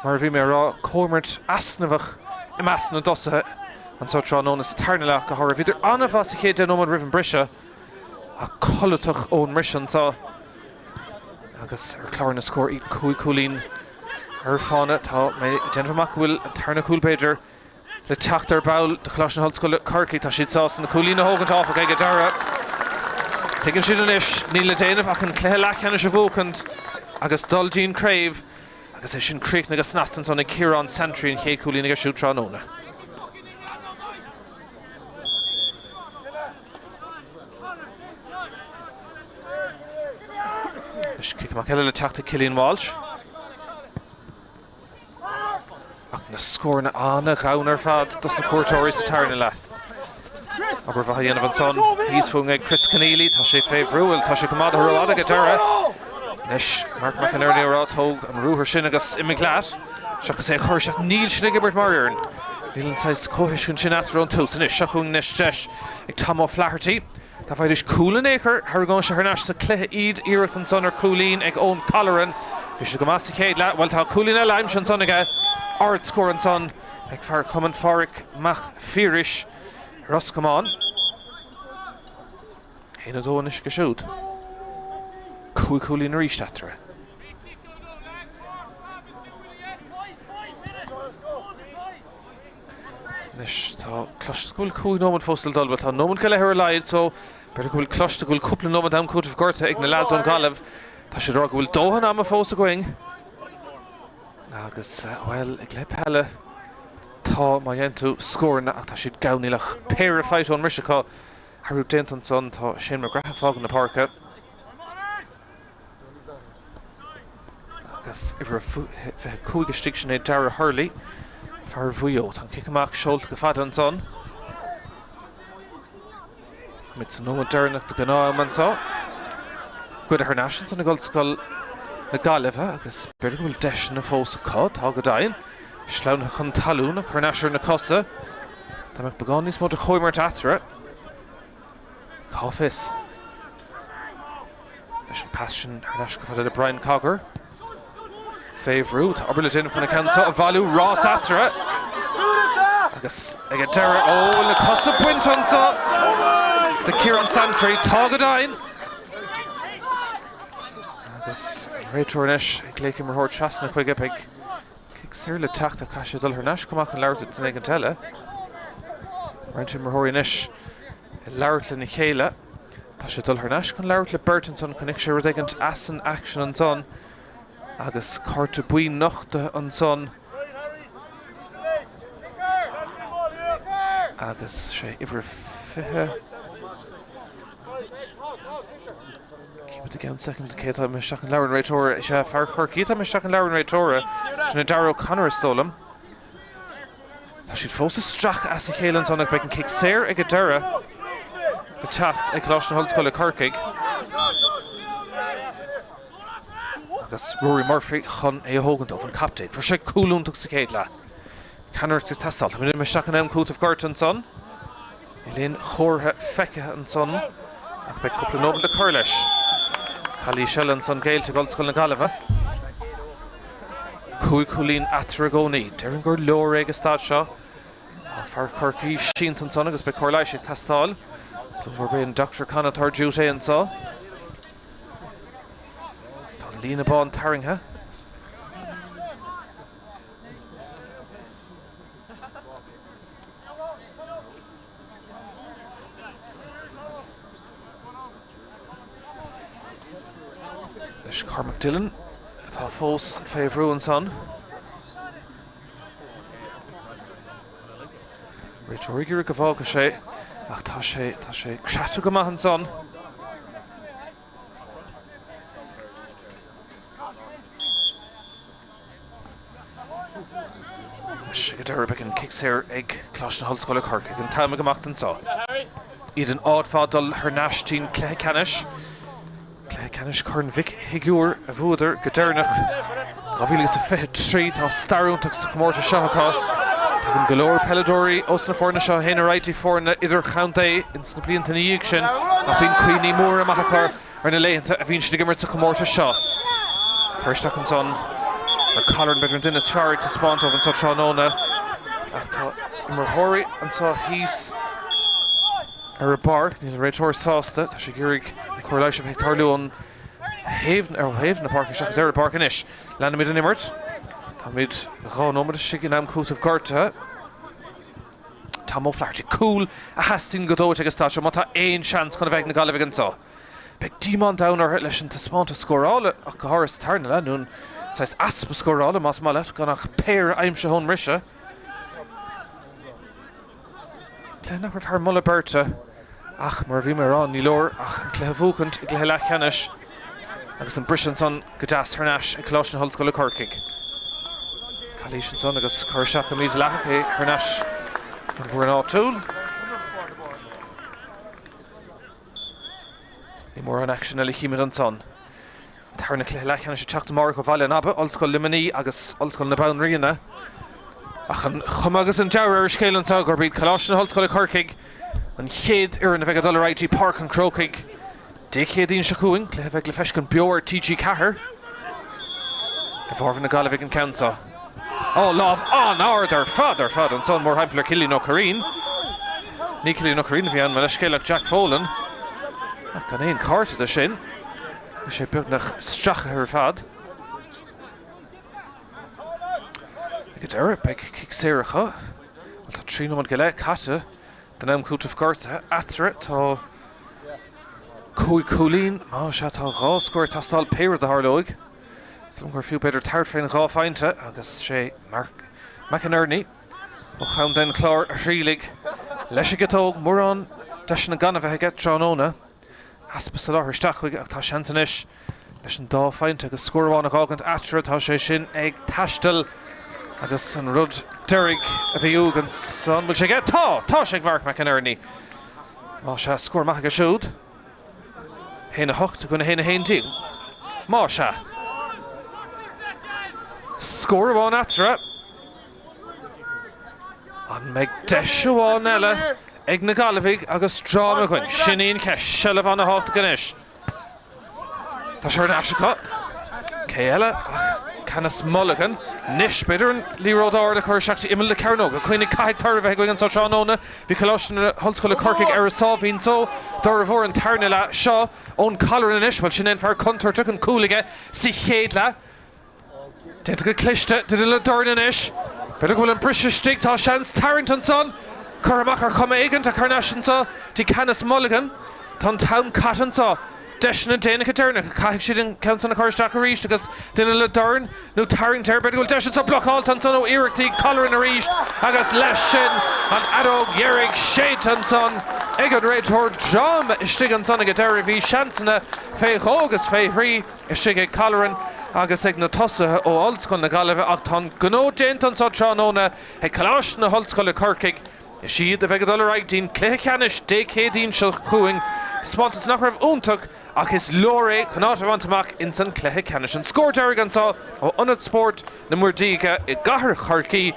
mar a bhí mé a rá, comhimirt easnamhach i measc na dtosaithe anseo tráthnóna sa tarna leath go háirithe. Bhíodar an-mhaith sa chéad 10 nóiméad roimh an briseadh ach codlatach ón mbriseadh anseo agus ar chlár na scór iad 5 chúilín ar fána. Tá mé ag déanamh amach go bhfuil an tarna cúl b'fhéidir le teacht ar ball do Choláiste na hOllscoile Corcaigh. Tá siad sásta na cúilín a thógaint áfach ag an deireadh. Tuigeann siad anois níl le déanamh ach an cluiche leathcheannais a bhuachaint agus dul dtí'n craobh agus é sin críochnaithe go snasta ansan ag Ciarán Santry an chéad chúilín aige siúd tráthnóna. Anois cic amach eile le teacht ag Cillian Walsh. Ach na scóranna an-ghann ar fad dos na cuairteoirí sa tarna leath. Obair mhaith á dhéanamh ansan thíos fúinn ag Chris Conneely. Tá sé fé bhrú, bhuel tá sé coimeádta rófhada ag an deireadh. Anois Mark McInerney ag rá tóg an ruathar sin agus imigh leat. Seachas é a chur isteach níl siad ag imirt mar fhoireann. Níl an saghas comhthuiscint sin eatarthu ón tús. Anois seo chugainn anois deis ag Tom O'Flaherty. Dá bhfaighidís cúl in aon chor, tharraingeodh sé thar n-ais sa cluiche iad. Iarracht ansan ar chúilín ag Eoin Colleran. Bhí sé go maith sa chéad leath. Bhuel, tá cúilín eile aimsithe ansan aige. Ardscór ansan ag fear Chumann Phádraig Mac Phiarais, Ros Comáin. 1-2 anois aige siúd. 5 chúilín arís eatarthu. Anois tá cloiste go bhfuil 5 nóiméad fós le dul, bhuel tá nóiméad go leith ar a laghad so b'fhéidir go bhfuil cloiste go bhfuil cúpla nóiméad am cúitimh gortaithe ag na leaids ón Ghaillimh. Tá siad ag rá go bhfuil dóthain ama fós againn. Agus, bhuel, i gcluiche peile tá, má dhéanann tú scóranna ach tá siad gann, níl ach péire faighte ón mbriseadh acu. Athrú déanta ansan, tá Shane McGrath ag fágáil na páirce. Agus uimhir a 25 istigh, sin é Darragh Hurley, fear Mhaigh Eo. Tá an cic amach seolta go fada ansan. Táimid sa nóiméad deireanach de ghnáth-am anseo. Goidte thar n-ais ansan ag Ollscoil na Gaillimhe agus b'fhéidir go bhfuil deiseanna fós acu, tá go deimhin. Sleamhnaithe chun talún ach thar n-ais ar na cosa. Dá mbeadh beagán níos mó de chomhimirt eatarthu, cá bhfios? Leis an pas sin thar n-ais go fada le Brian Cogger. Fé bhrú, tá obair le déanamh chun an ceann seo a bhailiú, rás eatarthu agus ag an deireadh, ó, na cosa bainte anseo de Ciarán Santry, tá go deimhin! Agus an réiteoir anois ag glaoch imreoir trasna chuige, beidh cic saor le teacht ach caithfidh sé dul thar n-ais chomh maith chun labhairt le duine éigint eile. Roinnt imreoirí anois ag labhairt lena chéile. Tá sé ag dul thar n-ais chun labhairt le beirt ansan, chonaic sé rud éigint as an aicsean ansan agus cárta buí nochtaithe ansan agus sé uimhir 20. Címid i gceann soicind cé atá imithe isteach chun leabhar an réiteora. Is ea, fear Chorcaí atá imithe isteach chun leabhar an réiteora, sin é Darragh O'Connor is dóigh liom. Tá siad fós ag stracadh as a chéile ansan ach beidh an cic saor ag an deireadh le teacht ag Coláiste na hOllscoile Corcaigh agus Rory Murphy chun é a thógaint dóibh, an captaen. Fuair sé cúl iontach sa chéad leath. Ceannaireacht ag teastáil. Táimid imithe isteach in am cúitimh gortaithe ansan. Níl aon chomhartha feicthe ansan ach beidh cúpla nóiméad le cur leis. Calaois eile ansan géillte ag Ollscoil na Gaillimhe. 5 chúilín eatarthu i gcónaí. Déarfainn gur leor é ag an staid seo. Tá fear Chorcaí sínte ansan agus beidh cóir leighis ag teastáil. So gurb é an Dr Con atá ar duty anseo. Tá an líne bán tarraingthe. Anois Cormac Dillon atá fós fé bhrú ansan. Réiteoir ag iarraidh go bhfágfaidh sé ach tá sé tá sé creata go maith ansan. Anois ag an deireadh beidh an cic saor ag Coláiste na hOllscoile Corcaigh. An t-am ag imeacht anseo. Iad in áit mhaith dul thar n-ais dtí'n cluiche ceannais. Cluiche ceannais Chorn Mhic Shigiúir a bhuadar go deireanach 2023. Tá stair iontach sa chomórtas seo acu. Tagann go leor peileadóirí ós na foirne seo a théann ar aghaidh dtí foirne idirchontae ins na blianta ina dhiaidh sin ach bíonn cuimhní móra maith acu ar na laethanta a bhíonn siad ag imirt sa chomórtas seo. Cur isteach ansan ar Colleran, b'fhéidir an duine is fearr ag taispeáint dóibh anseo tráthnóna ach tá imreoirí anseo thíos ar an bpáirc. Níl an réiteoir sásta, tá sé ag iarraidh an cóir leighis a bheith ag tarlú ón thaobh, ar thaobh na páirce seachas ar an bpáirc anois. Leanaimid an imirt. Táimid 2 nóiméad istigh in am cúitimh gortaithe. Tom O'Flaherty, cúl a theastaíonn go dóite ag an staid seo má tá aon seans chun a bheith ag na Gaillimhigh anseo. Beidh díomá an domhain orthu leis an taispeántas scórála, ach go háirithe sa tarna leath, nó an saghas easpa scórála, más maith leat, gan ach péire aimsithe ón mbriseadh. Cluiche nach raibh thar moladh beirte, ach mar a bhí mé a rá, ní leor ach an cluiche a bhuachaint i gcluiche leathcheannais agus an briseadh ansan go deas thar n-ais ag Coláiste na hOllscoile Corcaigh. Calaois ansan agus cur isteach go mídhleathach é thar n-ais don bhfoireann áitiúil. Ní mórán aicsean eile a chímid ansan. An tarna cluiche leathcheannais ag teacht amárach ó Bhaile an Aba, Ollscoil Luimnigh agus Ollscoil na Banríona. Ach an chuma agus an dealramh ar an scéal anseo gurb iad Coláiste na hOllscoile Corcaigh an chéad fhoireann a bheidh ag dul ar aghaidh dtí Páirc an Chrócaigh Dé Céadaoin seo chugainn, cluiche a bheidh le feiscint beo ar TG4. I bhfabhar na Gaillimhigh an ceann seo. Ó, lámh an-ard ar fad ar fad ansan, mórthimpeall ar Cillian Ó Curraoin. Ní Cillian Ó Curraoin a bhí ann, mo leithscéal, ach Jack Folan. Ach gan aon chárta de sin. Bhí sé beagnach stractha ar fad. Ag an deireadh, beidh cic saor acu. Bhuel, tá 3 nóiméad go leith caite den am cúitimh gortaithe. Eatarthu, tá 5 chúilín. Más ea, tá dhá scór ag teastáil pé rud a tharlóidh. Is dóigh liom gur fiú b'fhéidir tabhairt fén dhá phointe agus sé Mark McInerney ó chontae an Chláir a thriailfidh leis an gciotóg, mórán deiseanna gan a bheith aige tráthnóna. Easpa soláthair isteach chuige ach tá seans anois leis an dá phointe agus scór amháin a dh'fhágaint eatarthu. Tá sé sin ag taisteal agus an rud deiridh a bhí uaidh ansan, bhfuil sé aige? Tá! Tá sé ag Mark McInerney! Más ea, scór maith aige siúd. 1, 8 i gcoinne 1, 11. Más ea. Scór amháin eatarthu. An mbeidh deis amháin eile ag na Gaillimhigh agus dráma againn? Sin í an cheist. Seilbh an-thábhachtach anois. Tá sé ar ais acu. Cé eile ach Canice Mulligan. Anois, b'fhéidir an liathróid ard a chur isteach dtí imeall na cearnóige. Cuimhnigh, caithfidh toradh a bheith againn anseo tráthnóna. Bhí Coláiste na hOllscoile Corcaigh ar a sáimhín só d'fhormhór an tarna leath. Seo Eoin Colleran anois. Bhuel, sin é an fear contúirteach, an cúl aige sa chéad leath. Déanta go cliste, duine le dorn anois. B'fhéidir go bhfuil an briseadh istigh, tá seans tarraingt ansan. Curtha amach ar chuma éigin ach thar n-ais anso dtí Canice Mulligan. Tá an t-am caite anso. Deiseanna déanacha deireanacha, caithfidh siad an ceann san a chur isteach arís agus duine le dorn nó tarraingt air. B'fhéidir go bhfuil deis anso blocáilte ansan ó iarrachtaí Colleran arís agus leis sin an fheadóg dheiridh séidte ansan ag an réiteoir. Dráma istigh ansan ag an deireadh. Bhí seansanna fé dhó agus fé thrí. istigh ag Colleran agus ag na tosaithe ó Ollscoil na Gaillimhe ach tá an gnó déanta anseo tráthnóna ag Coláiste na hOllscoile Corcaigh. Is iad a bheidh ag dul ar aghaidh dtí'n cluiche ceannais Dé Céadaoin seo chugainn. Taispeántas nach raibh iontach ach is leor é chun áit a bhaint amach ins an cluiche ceannais. An scór deiridh anseo ó Ionad Spóirt na Muirdíge i gcathair Chorcaí.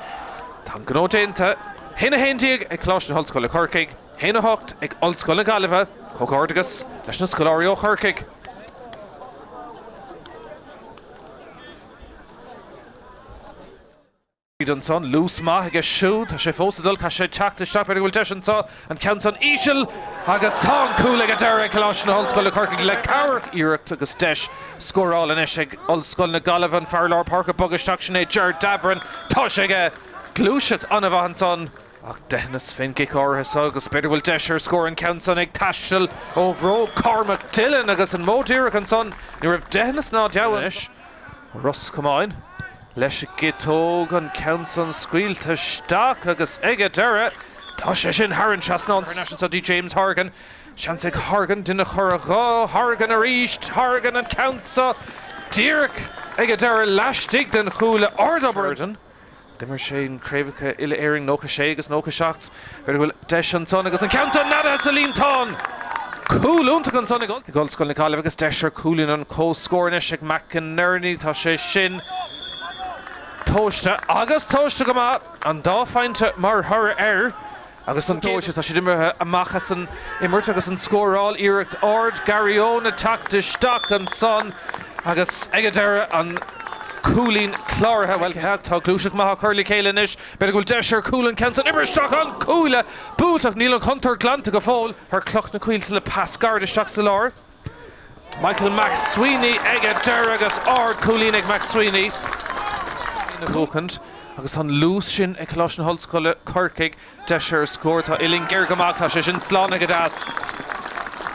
Tá an gnó déanta. 1-11 ag Coláiste na hOllscoile Corcaigh. 1, 8 ag Ollscoil na Gaillimhe, Comhghairdeas leis na scoláirí ó Chorcaigh. Ansan, luas maith aige siúd, tá sé fós ag dul, caithfidh sé teacht isteach, b'fhéidir go bhfuil deis anseo, an ceann san íseal agus tá an cúl ag an deireadh ag Coláiste na hOllscoile Corcaigh le cabhair iarracht agus deis scórála anois ag Ollscoil na Gaillimhe, an fear lár páirce ag bogadh isteach, sin é Ger Davoren, tá sé aige, gluaiseacht an-mhaith ansan. Ach deitheanas fén gcic áirithe so agus b'fhéidir go bhfuil deis ar scór an ceann san ag taisteal ó bhróg Cormac Dillon agus an modh díreach ansan ní raibh deitheanas ná deabhadh anois ó Ros Comáin leis an gciotóg an ceann san scaoilte isteach agus ag a deireadh tá sé sin thar an trasnán. Thar n-ais anso dtí James Horgan. Seans ag Horgan duine a chur dho. Horgan arís. Horgan an ceann so díreach ag a deireadh laistigh den chuaille. Ardobair. D'imir sé in craobhacha uile-Éireann 96 agus 97. B'fhéidir go bhfuil deis ansan agus an ceann san neadaithe sa líontán! Cúl iontach ansan ag Ollscoil na Gaillimhe agus deis ar chúilín an comhscóir anois ag McInerney. Tá sé sin tomhaiste agus tomhaiste go maith. An dá phointe mar thoradh air. Agus an tomhaiste, tá siad imithe amach as an imirt agus an scóráil, iarracht ard Gary Eoin ag teacht isteach ansan agus ag an deireadh an cúilín cláraithe. Bhuel, tá gluaiseacht maith á cur le chéile anois. B'fhéidir go bhfuil deis ar chúl an ceann san oibrithe isteach an cuaille buailteach. Níl an chontúirt glanta go fóill. Fear Cloch na Coillte le pas gairid isteach sa lár. Michael McSweeney ag an deireadh agus ard cúilín ag McSweeney. A bhuachaint agus tá an luas sin ag Coláiste na hOllscoile Corcaigh. Deis ar scór. Tá uillinn géar go maith. Tá sé sin slán go deas.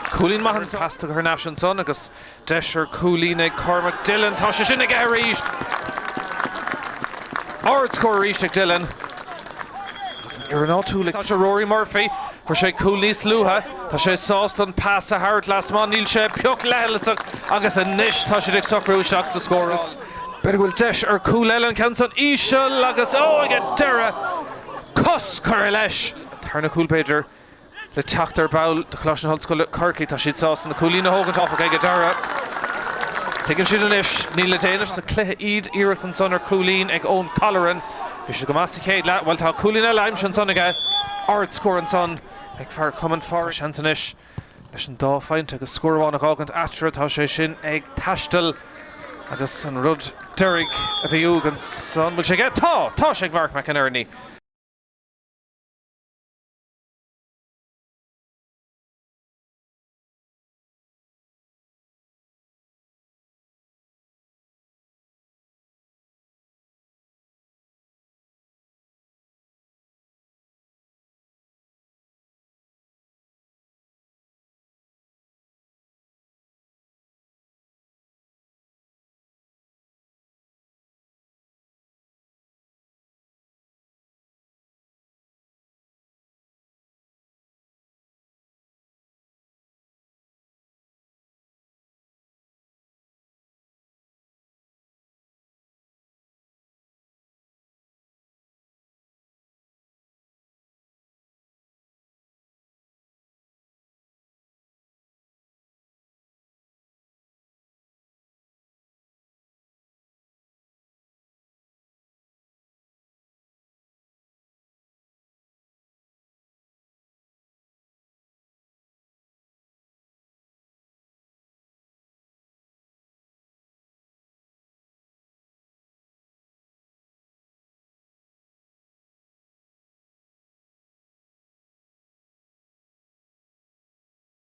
Cúilín maith ansan. Pas tugtha thar n-ais ansan agus deis ar cúilín ag Cormac Dillon. Tá sé sin aige arís. Ard scór arís ag Dillon. Agus an fhoireann áitiúil ag. Tá sé Rory Murphy. Fuair sé cúl níos luaithe. Tá sé sásta an pas a thabhairt lasmuigh. Níl sé pioc leithleasach agus anois tá siad ag socrú isteach sa scór. B'fhéidir go bhfuil deis ar cúl eile, an ceann san íseal agus ó ag an deireadh! Cos curtha leis! Tarna cúl b'fhéidir le teacht ar ball do Choláiste na hOllscoile Corcaigh. Tá siad sásta na cúilíní a thógaint áfach ag an deireadh. Tuigeann siad anois níl le déanamh sa cluiche iad. Iarracht ansan ar cúilín ag Eoin Colleran. Bhí siad go maith sa chéad leath. Bhuel tá cúilín eile aimsithe ansan aige. Ard scór ansan ag fear Chumann Phádraig. Seans anois leis an dá phointe agus scór amháin a dh'fhágaint eatarthu. Tá sé sin ag taisteal agus an rud deiridh a bhí uaidh ansan. Bhfuil sé aige? Tá! Tá sé ag Mark McInerney.